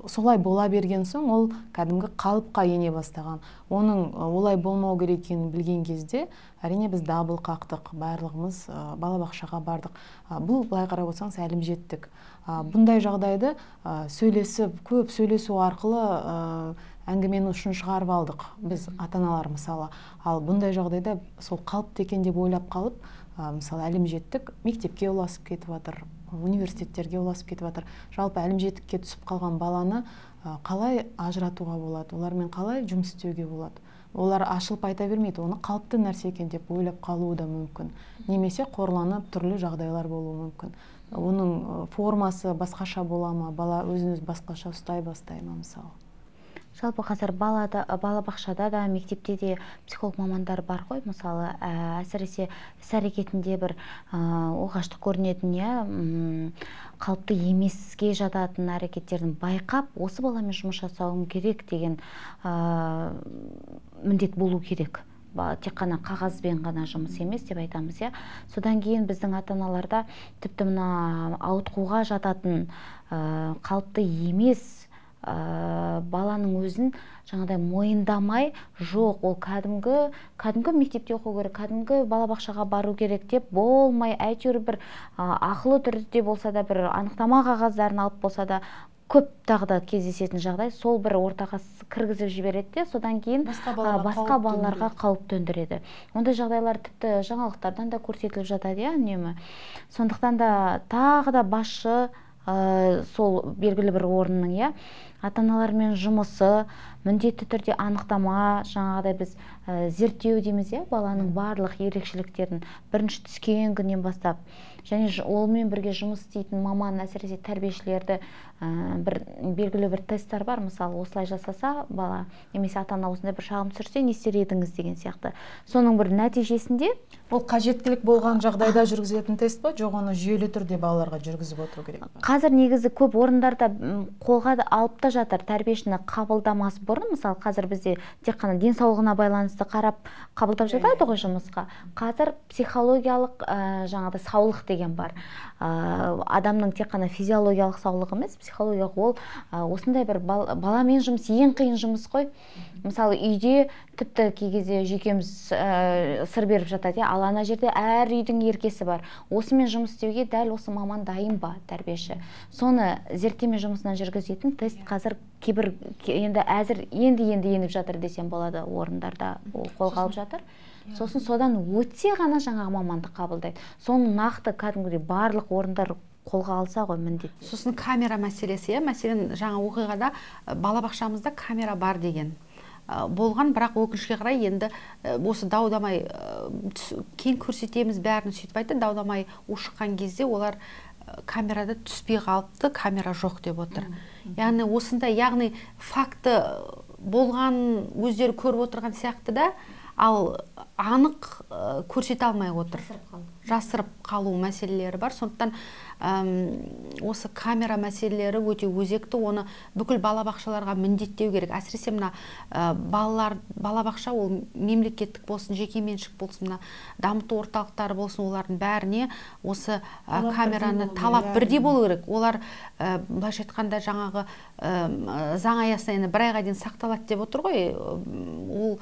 солай бола берген соң ол кәдімгі қалыпқа ене бастаған. Оның олай болмау керек екенін білген кезде әрине біз дабыл қақтық, барлығымыз балабақшаға бардық. Бұл былай қарап отырсаңыз әлімжеттік. Бұндай жағдайды сөйлесіп, көп сөйлесу арқылы әңгіменің ұшын шығарып алдық біз ата-аналар мысалы. Ал бұндай жағдайда сол қалыпты екен деп ойлап қалып, мысалы әлімжеттік мектепке ұласып кетіп жатыр, университеттерге ұласып кетіп жатыр. Жалпы әлімжеттікке түсіп қалған баланы қалай ажыратуға болады, олармен қалай жұмыс істеуге болады? Олар ашылып айта бермейді, оны қалыпты нәрсе екен деп ойлап қалуы да мүмкін. Немесе қорланып түрлі жағдайлар болуы мүмкін. Оның формасы басқаша бола ма, бала өзін өзі басқаша ұстай бастай ма мысалы? Жалпы қазір балабақшада да, мектепте де психолог мамандар бар ғой. Мысалы, әсіресе іс-әрекетінде бір оғаштық көрінетін, қалыпты емеске жататын әрекеттерін байқап, осы баламен жұмыс жасауым керек деген міндет болу керек. Тек қана қағазбен ғана жұмыс емес деп айтамыз, иә. Содан кейін біздің ата-аналарда тіпті мына ауытқуға жататын қалыпты емес баланың өзін жаңағыдай мойындамай, жоқ, ол кәдімгі мектепте оқу керек, кәдімгі балабақшаға бару керек деп болмай, әйтеуір бір ақылы түрде болса да, бір анықтама қағаздарын алып болса да, көп тағы да кездесетін жағдай, сол бір ортаға кіргізіп жібереді де, содан кейін басқа балаларға қауіп төндіреді. Ондай жағдайлар тіпті жаңалықтардан да көрсетіліп жатады, иә, үнемі. Сондықтан да тағы да басшы сол белгілі бір орынның, иә, ата-аналармен жұмысы міндетті түрде анықтама, жаңағыдай біз зерттеу дейміз, иә, баланың барлық ерекшеліктерін бірінші түскен күннен бастап, және олмен бірге жұмыс істейтін маман, әсіресе тәрбиешілерді бір белгілі бір тесттер бар, мысалы, осылай жасаса бала немесе ата-ана осындай бір шағым түсірсе не істер едіңіз деген сияқты. Соның бір нәтижесінде ол қажеттілік болған жағдайда жүргізілетін тест па, жоқ оны жүйелі түрде балаларға жүргізіп отыру керек пе? Қазір негізі көп орындарда қолға алып та жатыр тәрбиешіні қабылдамас бұрын, мысалы, қазір бізде тек қана денсаулығына байланысты қарап қабылдап жатады ғой жұмысқа. Қазір психологиялық жаңағыдай саулық деген бар. Адамның тек қана физиологиялық саулығы емес, психологиялық, ол осындай бір баламен жұмыс ең қиын жұмыс қой. Мысалы, үйде тіпті кей кезде жүйкеміз сыр беріп жатады, ал ана жерде әр үйдің еркесі бар. Осымен жұмыс істеуге дәл осы маман дайын ба, тәрбиеші? Соны зерттеме жұмысынан жүргізетін тест қазір кейбір енді әзір енді еніп жатыр десем болады, орындарда ол қолға алып жатыр. Сосын содан өтсе ғана жаңағы маманды қабылдайды. Соны нақты кәдімгідей барлық орындар қолға алса ғой міндетті. Сосын камера мәселесі, иә, мәселен, жаңа оқиғада балабақшамызда камера бар деген болған, бірақ өкінішке қарай енді осы дау-дамай кейін көрсетеміз бәрін сөйтіп айтты, дау-дамай ушыққан кезде олар камерада түспей қалыпты, камера жоқ деп отыр. Яғни осындай, яғни факті болған өздері көріп отырған сияқты да, ал анық көрсете алмай отыр. Жасырып қалу мәселелері бар. Сондықтан осы камера мәселелері өте өзекті, оны бүкіл балабақшаларға міндеттеу керек. Әсіресе мына балалар, балабақша ол мемлекеттік болсын, жеке меншік болсын, мына дамыту орталықтары болсын, олардың бәріне осы камераны талап бірдей болу керек. Олар былайша айтқанда жаңағы заң аясында енді бір айға дейін сақталады деп отыр ғой. Ол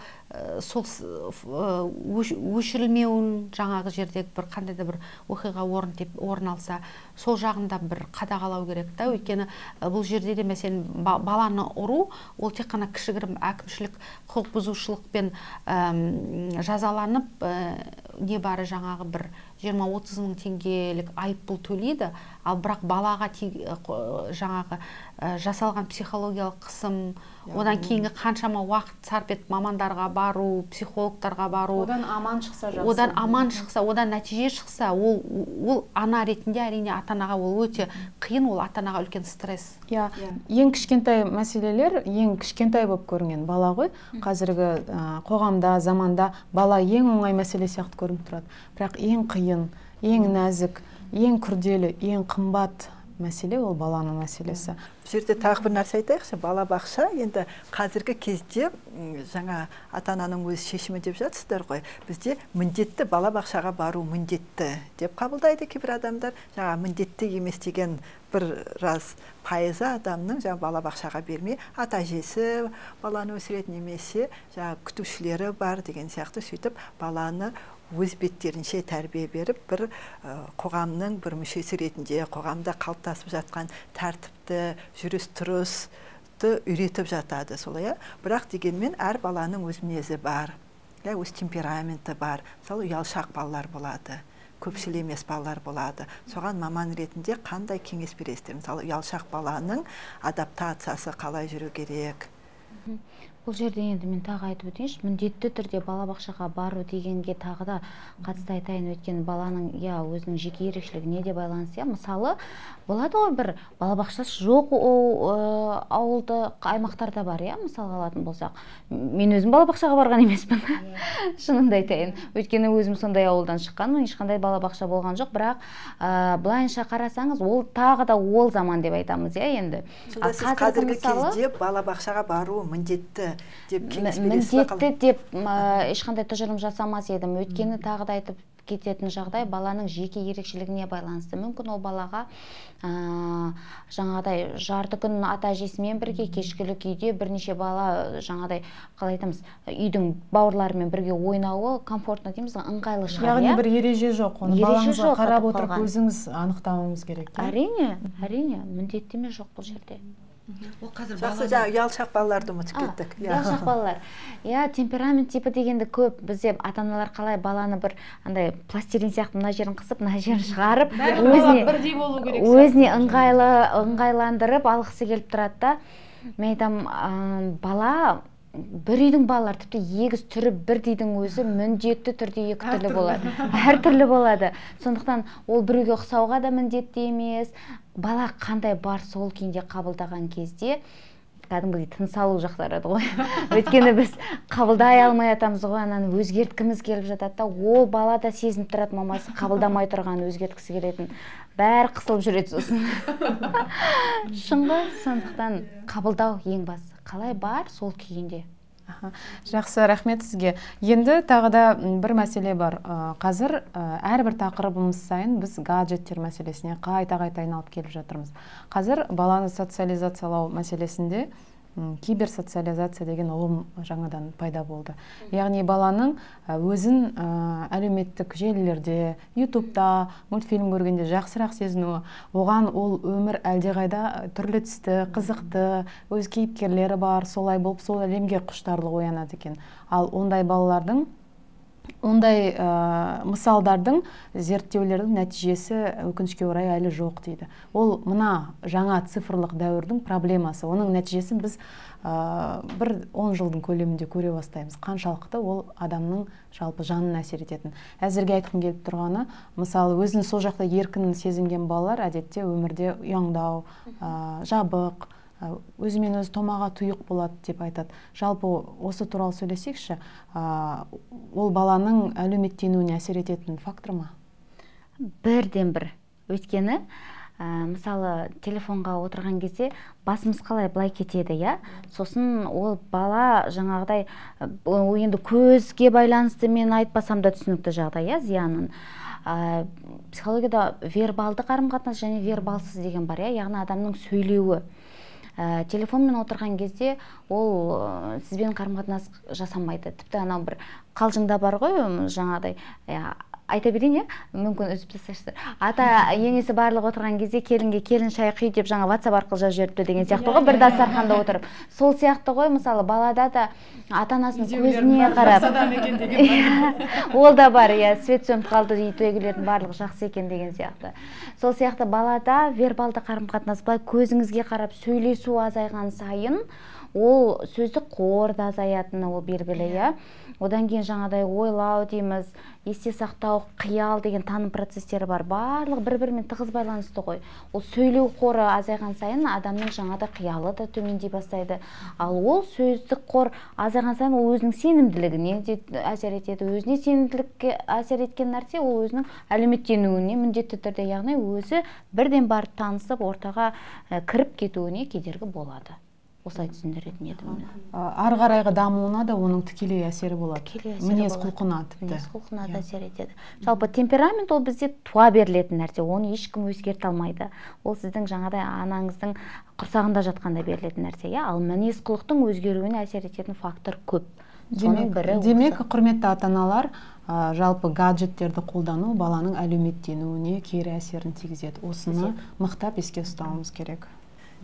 сол өшірілмеуін жаңағы жердегі бір қандай да бір оқиға орын алса, сол жағында бір қадағалау керек та. Өйткені бұл жерде де мәселен баланы ұру ол тек қана кішігірім әкімшілік құқық бұзушылықпен жазаланып, не бары жаңағы бір 20-30 мың теңгелік айыппұл төлейді, ал бірақ балаға жаңағы жасалған психологиялық қысым, одан кейінгі қаншама уақыт сарп етіп мамандарға бару, психологтарға бару, одан аман шықса жақсы, одан аман шықса, одан нәтиже шықса, ол ана ретінде әрине ата-анаға ол өте қиын, ол ата-анаға үлкен стресс. Иә, ең кішкентай мәселелер, ең кішкентай болып көрінген бала ғой. Қазіргі қоғамда, заманда бала ең оңай мәселе сияқты көрініп тұрады. Бірақ ең қиын, ең нәзік, ең күрделі, ең қымбат мәселе ол баланың мәселесі. Бұл жерде тағы бір нәрсе айтайықшы, балабақша енді қазіргі кезде жаңа ата-ананың өз шешімі деп жатсыздар ғой. Бізде міндетті балабақшаға бару міндетті деп қабылдайды кейбір адамдар. Жаңа міндетті емес деген бір Біраз пайызы адамның жаңа балабақшаға бермей, ата әжесі баланы өсіреді, немесе жаңа күтушілері бар деген сияқты, сөйтіп баланы өз беттерінше тәрбие беріп, бір қоғамның бір мүшесі ретінде қоғамда қалыптасып жатқан тәртіпті, жүріс-тұрысты үйретіп жатады, солай, иә? Бірақ дегенмен әр баланың өз мінезі бар, иә, өз темпераменті бар. Мысалы, ұялшақ балалар болады, көпшіл емес балалар болады. Соған маман ретінде қандай кеңес бересіздер? Мысалы, ұялшақ баланың адаптациясы қалай жүру керек? Бұл жерде енді мен тағы айтып өтейінші, міндетті түрде балабақшаға бару дегенге тағы да қатысты айтайын, өйткені баланың, иә, өзінің жеке ерекшелігіне де байланысты. Мысалы, болады ғой, бір балабақшасы жоқ ауылды аймақтарда бар, иә, мысалға алатын болсақ. Мен өзім балабақшаға барған емеспін, шынымды айтайын. Өйткені өзім сондай ауылдан шыққанмын, ешқандай балабақша болған жоқ, бірақ былайынша қарасаңыз, ол тағы да ол заман деп айтамыз, иә, енді. Сонда сіз қазіргі кезде балабақшаға бару міндетті деп кеңес бересіз бе? Міндетті деп ешқандай тұжырым жасамас едім. Өйткені тағы да айтып кететін жағдай баланың жеке ерекшелігіне байланысты. Мүмкін ол балаға жаңағыдай жарты күн ата әжесімен бірге, кешкілік үйде бірнеше бала жаңағыдай, қалай айтамыз, үйдің бауырларымен бірге ойнауы комфортно дейміз, ыңғайлы шығар. Яғни бір ереже жоқ, оны балаңызға қарап отырып өзіңіз анықтауыңыз керек. Әрине, әрине, міндеттеме жоқ бұл жерде. Жақсы, жаңа ұялшақ балаларды ұмытып кеттік. Ұялшақ балалар. Иә, темперамент типі дегенді көп бізде ата-аналар қалай баланы бір андай пластилин сияқты мына жерін қысып, мына жерін шығарып, өзіне ыңғайландырып алғысы келіп тұрады да. Мен айтамын, бала бір үйдің балалары, тіпті егіз түрі бірдейдің өзі міндетті түрде екі түрлі болады. Әртүрлі болады. Сондықтан ол біреуге ұқсауға да міндетті емес. Бала қандай бар сол күйінде қабылдаған кезде кәдімгідей тыныс алу жақсарады ғой. Өйткені біз қабылдай алмай атамыз ғой, ананы өзгерткіміз келіп жатады да, ол бала да сезініп тұрады мамасы қабылдамай тұрғанын, өзгерткісі келетін. Бәрі қысылып жүреді сосын. Шын ғой, сондықтан қабылдау ең бастысы. Қалай бар сол күйінде. Жақсы, рахмет сізге. Енді тағы да бір мәселе бар. Қазір әрбір тақырыбымыз сайын біз гаджеттер мәселесіне қайта-қайта айналып келіп жатырмыз. Қазір баланы социализациялау мәселесінде киберсоциализация деген ұғым жаңадан пайда болды. Яғни баланың өзін әлеуметтік желілерде, ютубта, мультфильм көргенде жақсырақ сезінуі, оған ол өмір әлдеқайда түрлі түсті, қызықты, өз кейіпкерлері бар, солай болып сол әлемге құштарлық оянады екен. Ал ондай балалардың, ондай мысалдардың, зерттеулердің нәтижесі өкінішке орай әлі жоқ дейді. Ол мына жаңа цифрлық дәуірдің проблемасы. Оның нәтижесін біз бір 10 жылдың көлемінде көре бастаймыз. Қаншалықты ол адамның жалпы жанына әсер ететін. Әзірге айтқым келіп тұрғаны, мысалы, өзін сол жақта еркін сезінген балалар әдетте өмірде ұяңдау, жабық, өзімен өзі томаға тұйық болады деп айтады. Жалпы осы туралы сөйлесекші, ол баланың әлеуметтенуіне әсер ететін фактор ма? Бірден бір. Өйткені, мысалы, телефонға отырған кезде басымыз қалай былай кетеді, иә? Сосын ол бала жаңағыдай, енді көзге байланысты мен айтпасам да түсінікті жағдай, иә, зиянын. Психологияда вербалды қарым-қатынас және вербалсыз деген бар, иә, яғни адамның сөйлеуі. Телефонмен отырған кезде ол сізбен қарым-қатынас жасамайды. Тіпті анау бір қалжыңда бар ғой, жаңағыдай, айта берейін, иә, мүмкін үзіп тастайсыздар. Ата енесі барлығы отырған кезде келінге келін шай құй деп жаңа WhatsApp арқылы жазып жіберіпті деген сияқты ғой, бір дастарханда отырып. Сол сияқты ғой, мысалы, балада да ата-анасының көзіне қарап. Ол да бар, иә, свет сөніп қалды, үйдегілердің барлығы жақсы екен деген сияқты. Сол сияқты балада вербалды қарым-қатынас, былай көзіңізге қарап сөйлесу азайған сайын ол сөздік қор да азаятыны ол белгілі, иә. Одан кейін жаңағыдай ойлау дейміз, есте сақтау, қиял деген таным процестері бар. Барлығы бір-бірімен тығыз байланысты ғой. Ол сөйлеу қоры азайған сайын адамның жаңағыдай қиялы да төмендей бастайды. Ал ол сөздік қор азайған сайын ол өзінің сенімділігіне де әсер етеді. Өзіне сенімділікке әсер еткен нәрсе ол өзінің әлеуметтенуіне міндетті түрде, яғни өзі бірден барып танысып ортаға кіріп кетуіне кедергі болады. Осылай түсіндіретін едім. Ары қарайғы дамуына да оның тікелей әсері болады. Мінез құлқына тіпті. Мінез құлқына да әсер етеді. Жалпы темперамент ол бізде туа берілетін нәрсе, оны ешкім өзгерте алмайды. Ол сіздің жаңағыдай анаңыздың құрсағында жатқанда берілетін нәрсе, иә. Ал мінез құлықтың өзгеруіне әсер ететін фактор көп. Соның бірі. Демек, құрметті ата-аналар, жалпы гаджеттерді қолдану баланың әлеуметтенуіне кері әсерін тигізеді. Осыны мықтап еске ұстауымыз керек.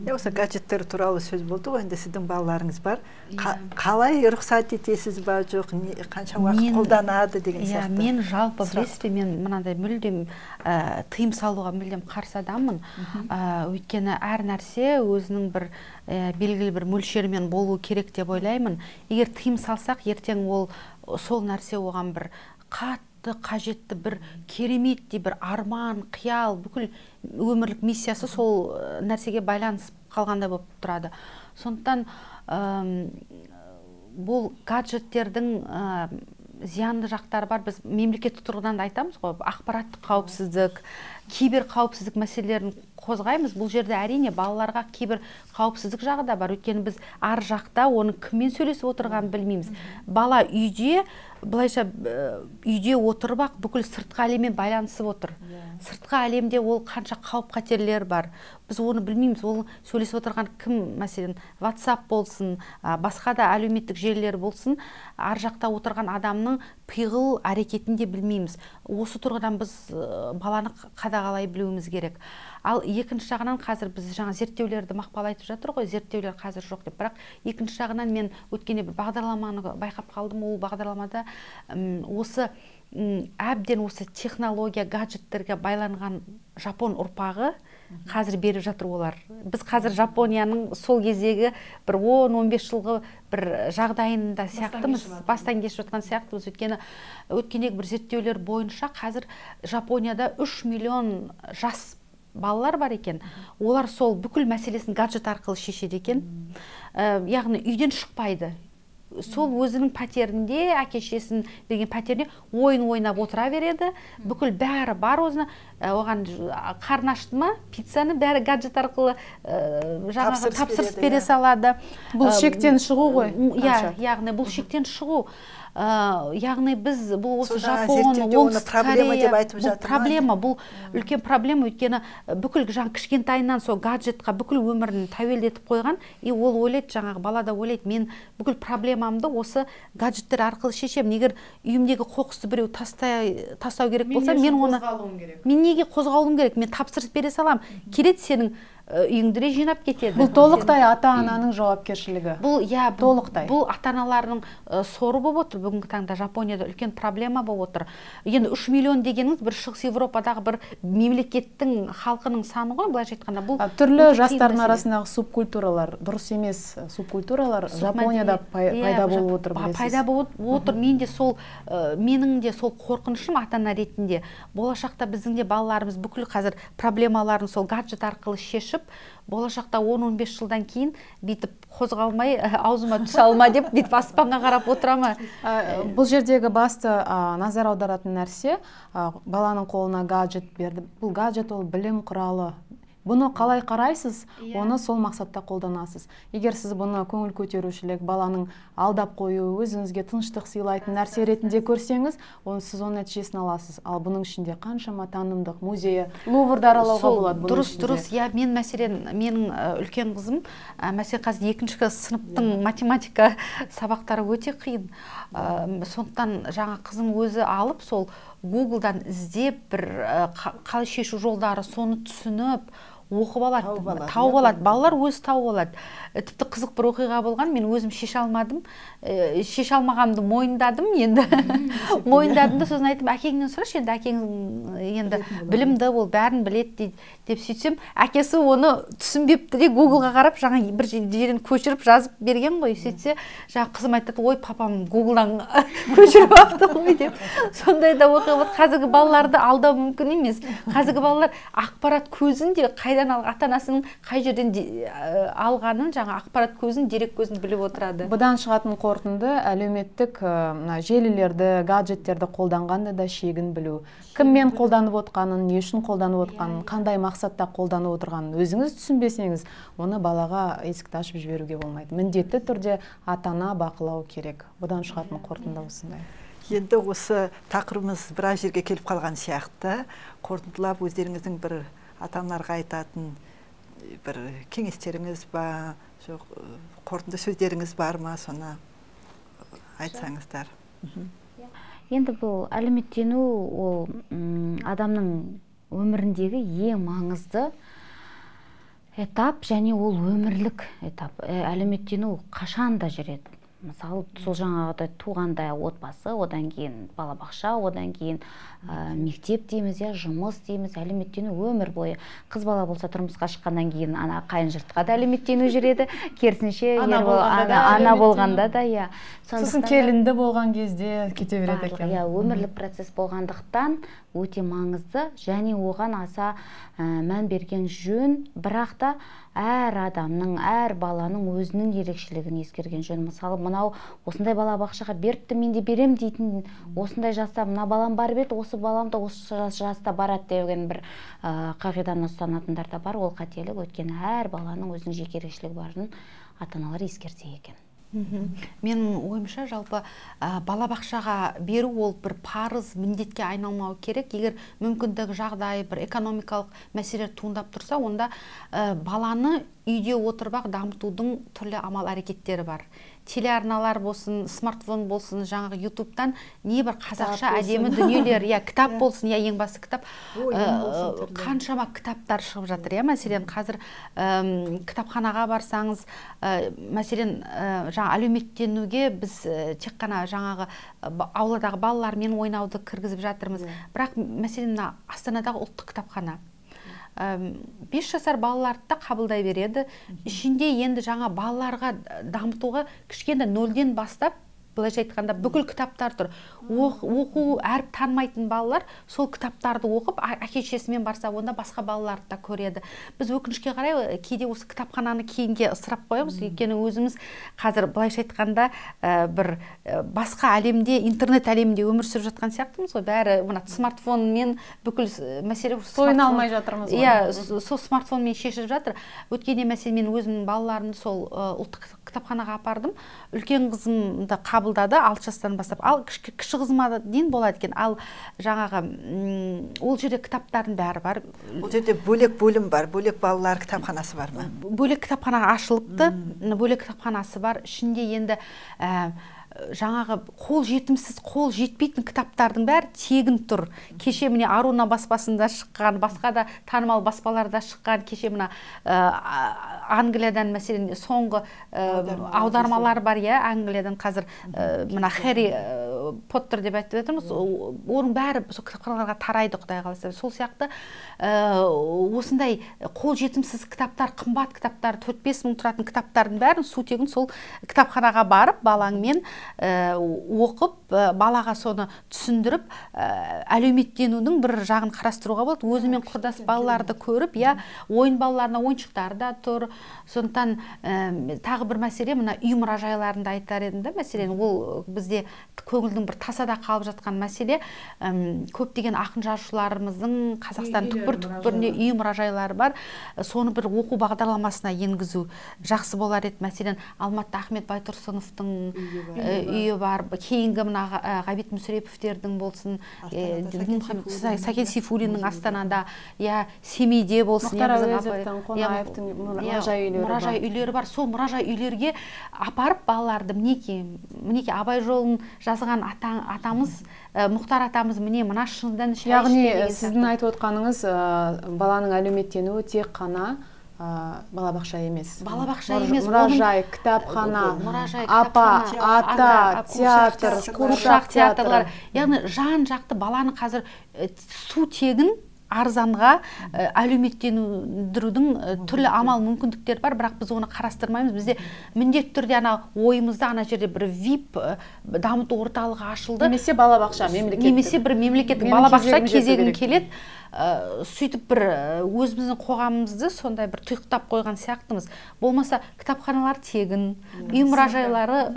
Осы гаджеттер туралы сөз болды ғой, енді сіздің балаларыңыз бар. Қалай рұқсат етесіз ба, жоқ, қанша уақыт қолданады деген сияқты. Мен жалпы білесіз бе, мен мынандай мүлдем тыйым салуға мүлдем қарсы адаммын. Өйткені әр нәрсе өзінің бір белгілі бір мөлшерімен болу керек деп ойлаймын. Егер тыйым салсақ, ертең ол сол нәрсе оған бір қатты қажетті бір кереметтей бір арман, қиял, бүкіл өмірлік миссиясы сол нәрсеге байланысып қалғандай болып тұрады. Сондықтан бұл гаджеттердің зиянды жақтары бар. Біз мемлекеттік тұрғыдан да айтамыз ғой, ақпараттық қауіпсіздік, кибер қауіпсіздік мәселелерін қозғаймыз. Бұл жерде әрине балаларға кибер қауіпсіздік жағы да бар. Өйткені біз ар жақта оның кіммен сөйлесіп отырғанын білмейміз. Бала үйде, былайша үйде отырып ақ бүкіл сыртқы әлеммен байланысып отыр. Сыртқы әлемде ол қанша қауіп-қатерлер бар, біз оны білмейміз. Ол сөйлесіп отырған кім, мәселен, WhatsApp болсын, басқа да әлеуметтік желілер болсын, ар жақта отырған адамның пиғыл әрекетін де білмейміз. Осы тұрғыдан біз баланы қадағалай білуіміз керек. Ал екінші жағынан қазір біз жаңа зерттеулерді Мақпал айтып жатыр ғой, зерттеулер қазір жоқ деп. Бірақ екінші жағынан мен өткенде бір бағдарламаны байқап қалдым. Ол бағдарламада осы әбден осы технология, гаджеттерге байланған жапон ұрпағы қазір беріп жатыр олар. Біз қазір Жапонияның сол кездегі бір 10-15 жылғы бір жағдайында сияқтымыз, бастан кешіп жатқан сияқтымыз. Өйткені өткендегі бір зерттеулер бойынша қазір Жапонияда 3 миллион жас балалар бар екен. Олар сол бүкіл мәселесін гаджет арқылы шешеді екен. Яғни үйден шықпайды. Сол өзінің пәтерінде, әке шешесінің берген пәтерінде ойын ойнап отыра береді. Бүкіл бәрі бар өзіне. Оған қарны ашты ма, пиццаны бәрі гаджет арқылы жаңағы тапсырыс бере салады. Бұл шектен шығу ғой. Иә, яғни бұл шектен шығу. Яғни біз бұл осы Жапон, Оңтүстік Корея, бұл проблема, бұл үлкен проблема. Өйткені бүкіл жаңа кішкентайынан сол гаджетқа бүкіл өмірін тәуелдетіп қойған, и ол ойлайды, жаңағы бала да ойлайды, мен бүкіл проблемамды осы гаджеттер арқылы шешемін. Егер үйімдегі қоқысты біреу тастау керек болса, мен оны мен неге қозғалуым керек? Мен тапсырыс бере салам. Келеді сенің үйіңді де жинап кетеді. Бұл толықтай ата-ананың жауапкершілігі. Бұл, иә, толықтай. Бұл ата-аналардың соры болып отыр. Бүгінгі таңда Жапонияда үлкен проблема болып отыр. Енді 3 миллион дегеніңіз бір Шығыс Европадағы бір мемлекеттің халқының саны ғой, былайша айтқанда. Бұл түрлі жастардың арасындағы субкультуралар, дұрыс емес субкультуралар Жапонияда пайда болып отыр, білесіз. Пайда болып отыр. Мен де сол, менің де сол қорқынышым ата-ана ретінде. Болашақта біздің де балаларымыз бүкіл қазір проблемаларын сол гаджет арқылы шешіп, болашақта 10-15 жылдан кейін бүйтіп қозғалмай, аузыма түсе алма деп бүйтіп аспанға қарап отыра ма? Бұл жердегі басты назар аударатын нәрсе, баланың қолына гаджет берді. Бұл гаджет ол білім құралы. Бұны қалай қарайсыз, оны сол мақсатта қолданасыз. Егер сіз бұны көңіл көтерушілік, баланың алдап қою, өзіңізге тыныштық сыйлайтын нәрсе ретінде көрсеңіз, сіз оның нәтижесін аласыз. Ал бұның ішінде қаншама танымдық музейі, Луврды аралауға болады. Дұрыс, дұрыс. Я, мен мәселен, менің үлкен қызым, мәселен қазір екінші сыныптың математика сабақтары өте қиын. Сондықтан жаңа қызым өзі алып, сол Гуглдан іздеп бір қалай шешу жолдары, соны түсініп, оқып алады, тауып алады. Балалар өзі тауып алады. Тіпті қызық бір оқиға болған, мен өзім шеше алмадым. Шеше алмағанымды мойындадым енді. Мойындадым да сосын айттым, әкеңнен сұрашы, енді әкең енді білімді, ол бәрін біледі деп сөйтсем, әкесі оны түсінбепті де Гуглға қарап жаңа бір жерден көшіріп жазып берген ғой. Сөйтсе, жаңа қызым айтады, ой, папам Гуглдан көшіріп алыпты ғой деп. Сондай да оқиға болды. Қазіргі балаларды алдау мүмкін емес. Қазіргі балалар ақпарат көзін де қайдан жаңағы ата-анасының қай жерден алғанын, жаңа ақпарат көзін, дерек көзін біліп отырады. Бұдан шығатын қорытынды әлеуметтік желілерді, гаджеттерді қолданғанда да шегін білу. Кіммен қолданып отқанын, не үшін қолданып отқанын, қандай мақсатта қолданып отырғанын өзіңіз түсінбесеңіз, оны балаға есікті ашып жіберуге болмайды. Міндетті түрде ата-ана бақылау керек. Бұдан шығатын қорытынды осындай. Енді осы тақырыбымыз біраз жерге келіп қалған сияқты. Қорытындылап өздеріңіздің бір ата-аналарға айтатын бір кеңестеріңіз ба, жоқ қорытынды сөздеріңіз бар ма, соны айтсаңыздар. Енді бұл әлеуметтену ол адамның өміріндегі ең маңызды этап және ол өмірлік этап. Әлеуметтену қашан да жүреді. Мысалы, сол жаңағыдай туғанда отбасы, одан кейін балабақша, одан кейін мектеп дейміз, жұмыс дейміз, әлеуметтену өмір бойы. Қыз бала болса тұрмысқа шыққаннан кейін ана қайын жұртқа да әлеуметтену жүреді, керісінше ана болғанда да, иә. Сосын келінді болған кезде кете береді екен. Иә, өмірлік процесс болғандықтан өте маңызды және оған аса мән берген жөн, бірақ та әр адамның, әр баланың өзінің ерекшелігін ескерген жөн. Мысалы, мынау осындай балабақшаға беріпті, мен де берем дейтін, осындай жаста мына балам барып еді, осы балам да осы жаста барады деген бір қағиданы ұстанатындар да бар. Ол қателік, өйткені әр баланың өзінің жеке ерекшелігі барын ата-аналар ескерсе екен. Менің ойымша, жалпы балабақшаға беру ол бір парыз, міндетке айналмау керек. Егер мүмкіндік, жағдай, бір экономикалық мәселелер туындап тұрса, онда баланы үйде отырып-ақ дамытудың түрлі амал әрекеттері бар. Телеарналар болсын, смартфон болсын, жаңағы ютубтан небір қазақша әдемі дүниелер, я кітап болсын, я ең басты кітап, қаншама кітаптар шығып жатыр. Я мәселен, қазір кітапханаға барсаңыз, мәселен, жаңа әлеуметтенуге біз тек қана жаңағы ауладағы балалармен ойнауды кіргізіп жатырмыз. Бірақ мәселен, мына Астанадағы ұлттық кітапхана 5 жасар балаларды да қабылдай береді. Ішінде енді жаңа балаларға дамытуға кішкене нөлден бастап, былайша айтқанда, бүкіл кітаптар тұр. Оқу, әріп танымайтын балалар сол кітаптарды оқып, әке шешесімен барса, онда басқа балаларды да көреді. Біз өкінішке қарай кейде осы кітапхананы кейінге ысырап қоямыз, өйткені өзіміз қазір былайша айтқанда бір басқа әлемде, интернет әлемінде өмір сүріп жатқан сияқтымыз ғой. Бәрі мына смартфонмен бүкіл мәселе тойына алмай жатырмыз ғой. Иә, сол смартфонмен шешіліп жатыр. Өткенде мәселен мен өзімнің балаларымды сол ұлттық кітапханаға апардым. Үлкен қызымды қабылдады 6 жастан бастап, ал кіші қызыма дейін болады екен. Ал жаңағы ол жерде кітаптардың бәрі бар. Ол жерде бөлек бөлім бар, бөлек балалар кітапханасы бар ма? Бөлек кітапхана ашылыпты, бөлек кітапханасы бар. Ішінде енді жаңағы қол жетімсіз, қол жетпейтін кітаптардың бәрі тегін тұр. Кеше міне Аруна баспасында шыққан, басқа да танымал баспаларда шыққан, кеше мына Англиядан мәселен соңғы аудармалар бар, иә, Англиядан қазір мына Хэрри Поттер деп айтып жатырмыз, оның бәрі сол кітапханаларға тарайды, Құдай қаласа. Сол сияқты осындай қол жетімсіз кітаптар, қымбат кітаптар, 4-5 мың тұратын кітаптардың бәрін су тегін сол кітапханаға барып балаңмен оқып, балаға соны түсіндіріп, әлеуметтенудің бір жағын қарастыруға болады. Өзімен құрдас балаларды көріп, я ойын балаларына ойыншықтар да тұр. Сондықтан тағы бір мәселе, мына үй мұражайларында айтар едім да, мәселен, ол бізде көңілдің бір тасада қалып жатқан мәселе. Көптеген ақын жазушыларымыздың Қазақстан түкпір-түкпірінде үй мұражайлары бар. Соны бір оқу бағдарламасына енгізу жақсы болар еді. Мәселен, Алматыда Ахмет Байтұрсыновтың үйі бар, кейінгі мына Ғабит Мүсіреповтердің болсын, Сәкен Сейфуллиннің Астанада, я Семейде болсын, Мұхтар Әуезовтің, Қонаевтың мұражай үйлері бар. Сол мұражай үйлерге апарып балаларды, мінекей Абай жолын жазған атамыз, Мұхтар атамыз, міне мына шыныдан шай ішті деген сияқты. Яғни сіздің айтып отқаныңыз, баланың әлеуметтенуі тек қана балабақша емес. Балабақша емес. Мұражай, кітапхана, апа, ата, театр, қуыршақ театрлар. Яғни жан-жақты баланы қазір су тегін арзанға әлеуметтендірудің түрлі амал мүмкіндіктері бар, бірақ біз оны қарастырмаймыз. Бізде міндетті түрде ана ойымызда ана жерде бір VIP дамыту орталығы ашылды. Немесе балабақша, мемлекеттік. Немесе бір мемлекеттік балабақша кезегін келеді. Сөйтіп бір өзіміздің қоғамымызды сондай бір тұйықтап қойған сияқтымыз. Болмаса кітапханалар тегін, үй мұражайлары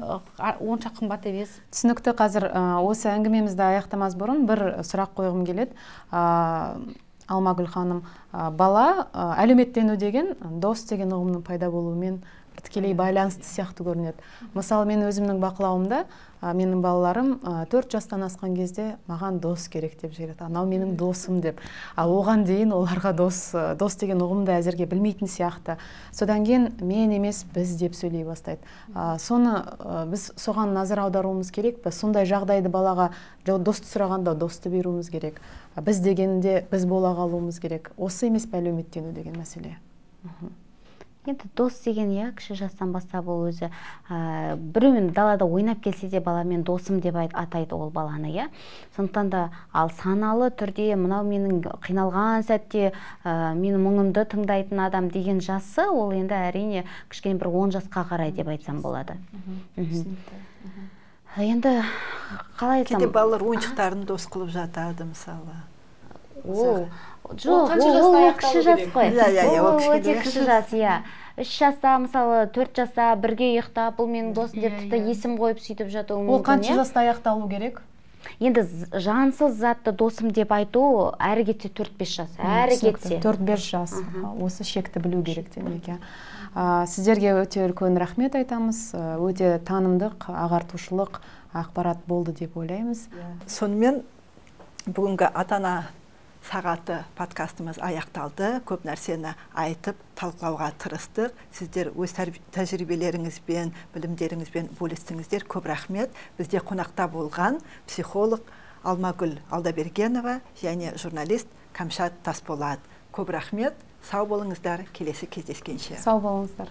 онша қымбат емес. Түсінікті. Қазір осы әңгімемізді аяқтамас бұрын бір сұрақ қойғым келеді. Алмагүл ханым, бала әлеуметтену деген дос деген ұғымның пайда болуымен тікелей байланысты сияқты көрінеді. Мысалы, мен өзімнің бақылауымда менің балаларым 4 жастан асқан кезде маған дос керек деп жібереді. Анау менің досым деп. Ал оған дейін оларға дос деген ұғымды әзірге білмейтін сияқты. Содан кейін мен емес, біз деп сөйлей бастайды. Соны біз соған назар аударуымыз керек пе? Сондай жағдайды балаға досты сұрағанда досты беруіміз керек. Біз дегенде біз бола қалуымыз керек. Осы емес пе әлеуметтену деген мәселе? Енді дос деген, иә, кіші жастан бастап ол өзі біреумен далада ойнап келсе де баламен досым деп атайды ол баланы, иә. Сондықтан да ал саналы түрде мынау менің қиналған сәтте менің мұңымды тыңдайтын адам деген жасы, ол енді әрине кішкене бір 10 жасқа қарай деп айтсам болады. Енді қалай айтсам, кейде балалар ойыншықтарын дос қылып жатады, мысалы. Ол жоқ, ол кіші жас қой. Ол өте кіші жас, иә. 3 жаста, мысалы, 4 жаста бірге ұйықтап, бұл менің досым деп тіпті есім қойып сөйтіп жатуы мүмкін. Ол қанша жаста аяқталу керек? Енді жансыз затты досым деп айту әрі кетсе 4-5 жас, әрі кетсе. 4-5 жас. Осы шекті білу керек демек. Сіздерге өте үлкен рахмет айтамыз. Өте танымдық, ағартушылық ақпарат болды деп ойлаймыз. Сонымен бүгінгі ата-ана сағаты подкастымыз аяқталды. Көп нәрсені айтып, талқылауға тырыстық. Сіздер өз тәжірибелеріңізбен, білімдеріңізбен бөлістіңіздер. Көп рахмет. Бізде қонақта болған психолог Алмагүл Алдабергенова және журналист Кәмшат Тасболат. Көп рахмет. Сау болыңыздар. Келесі кездескенше. Сау болыңыздар.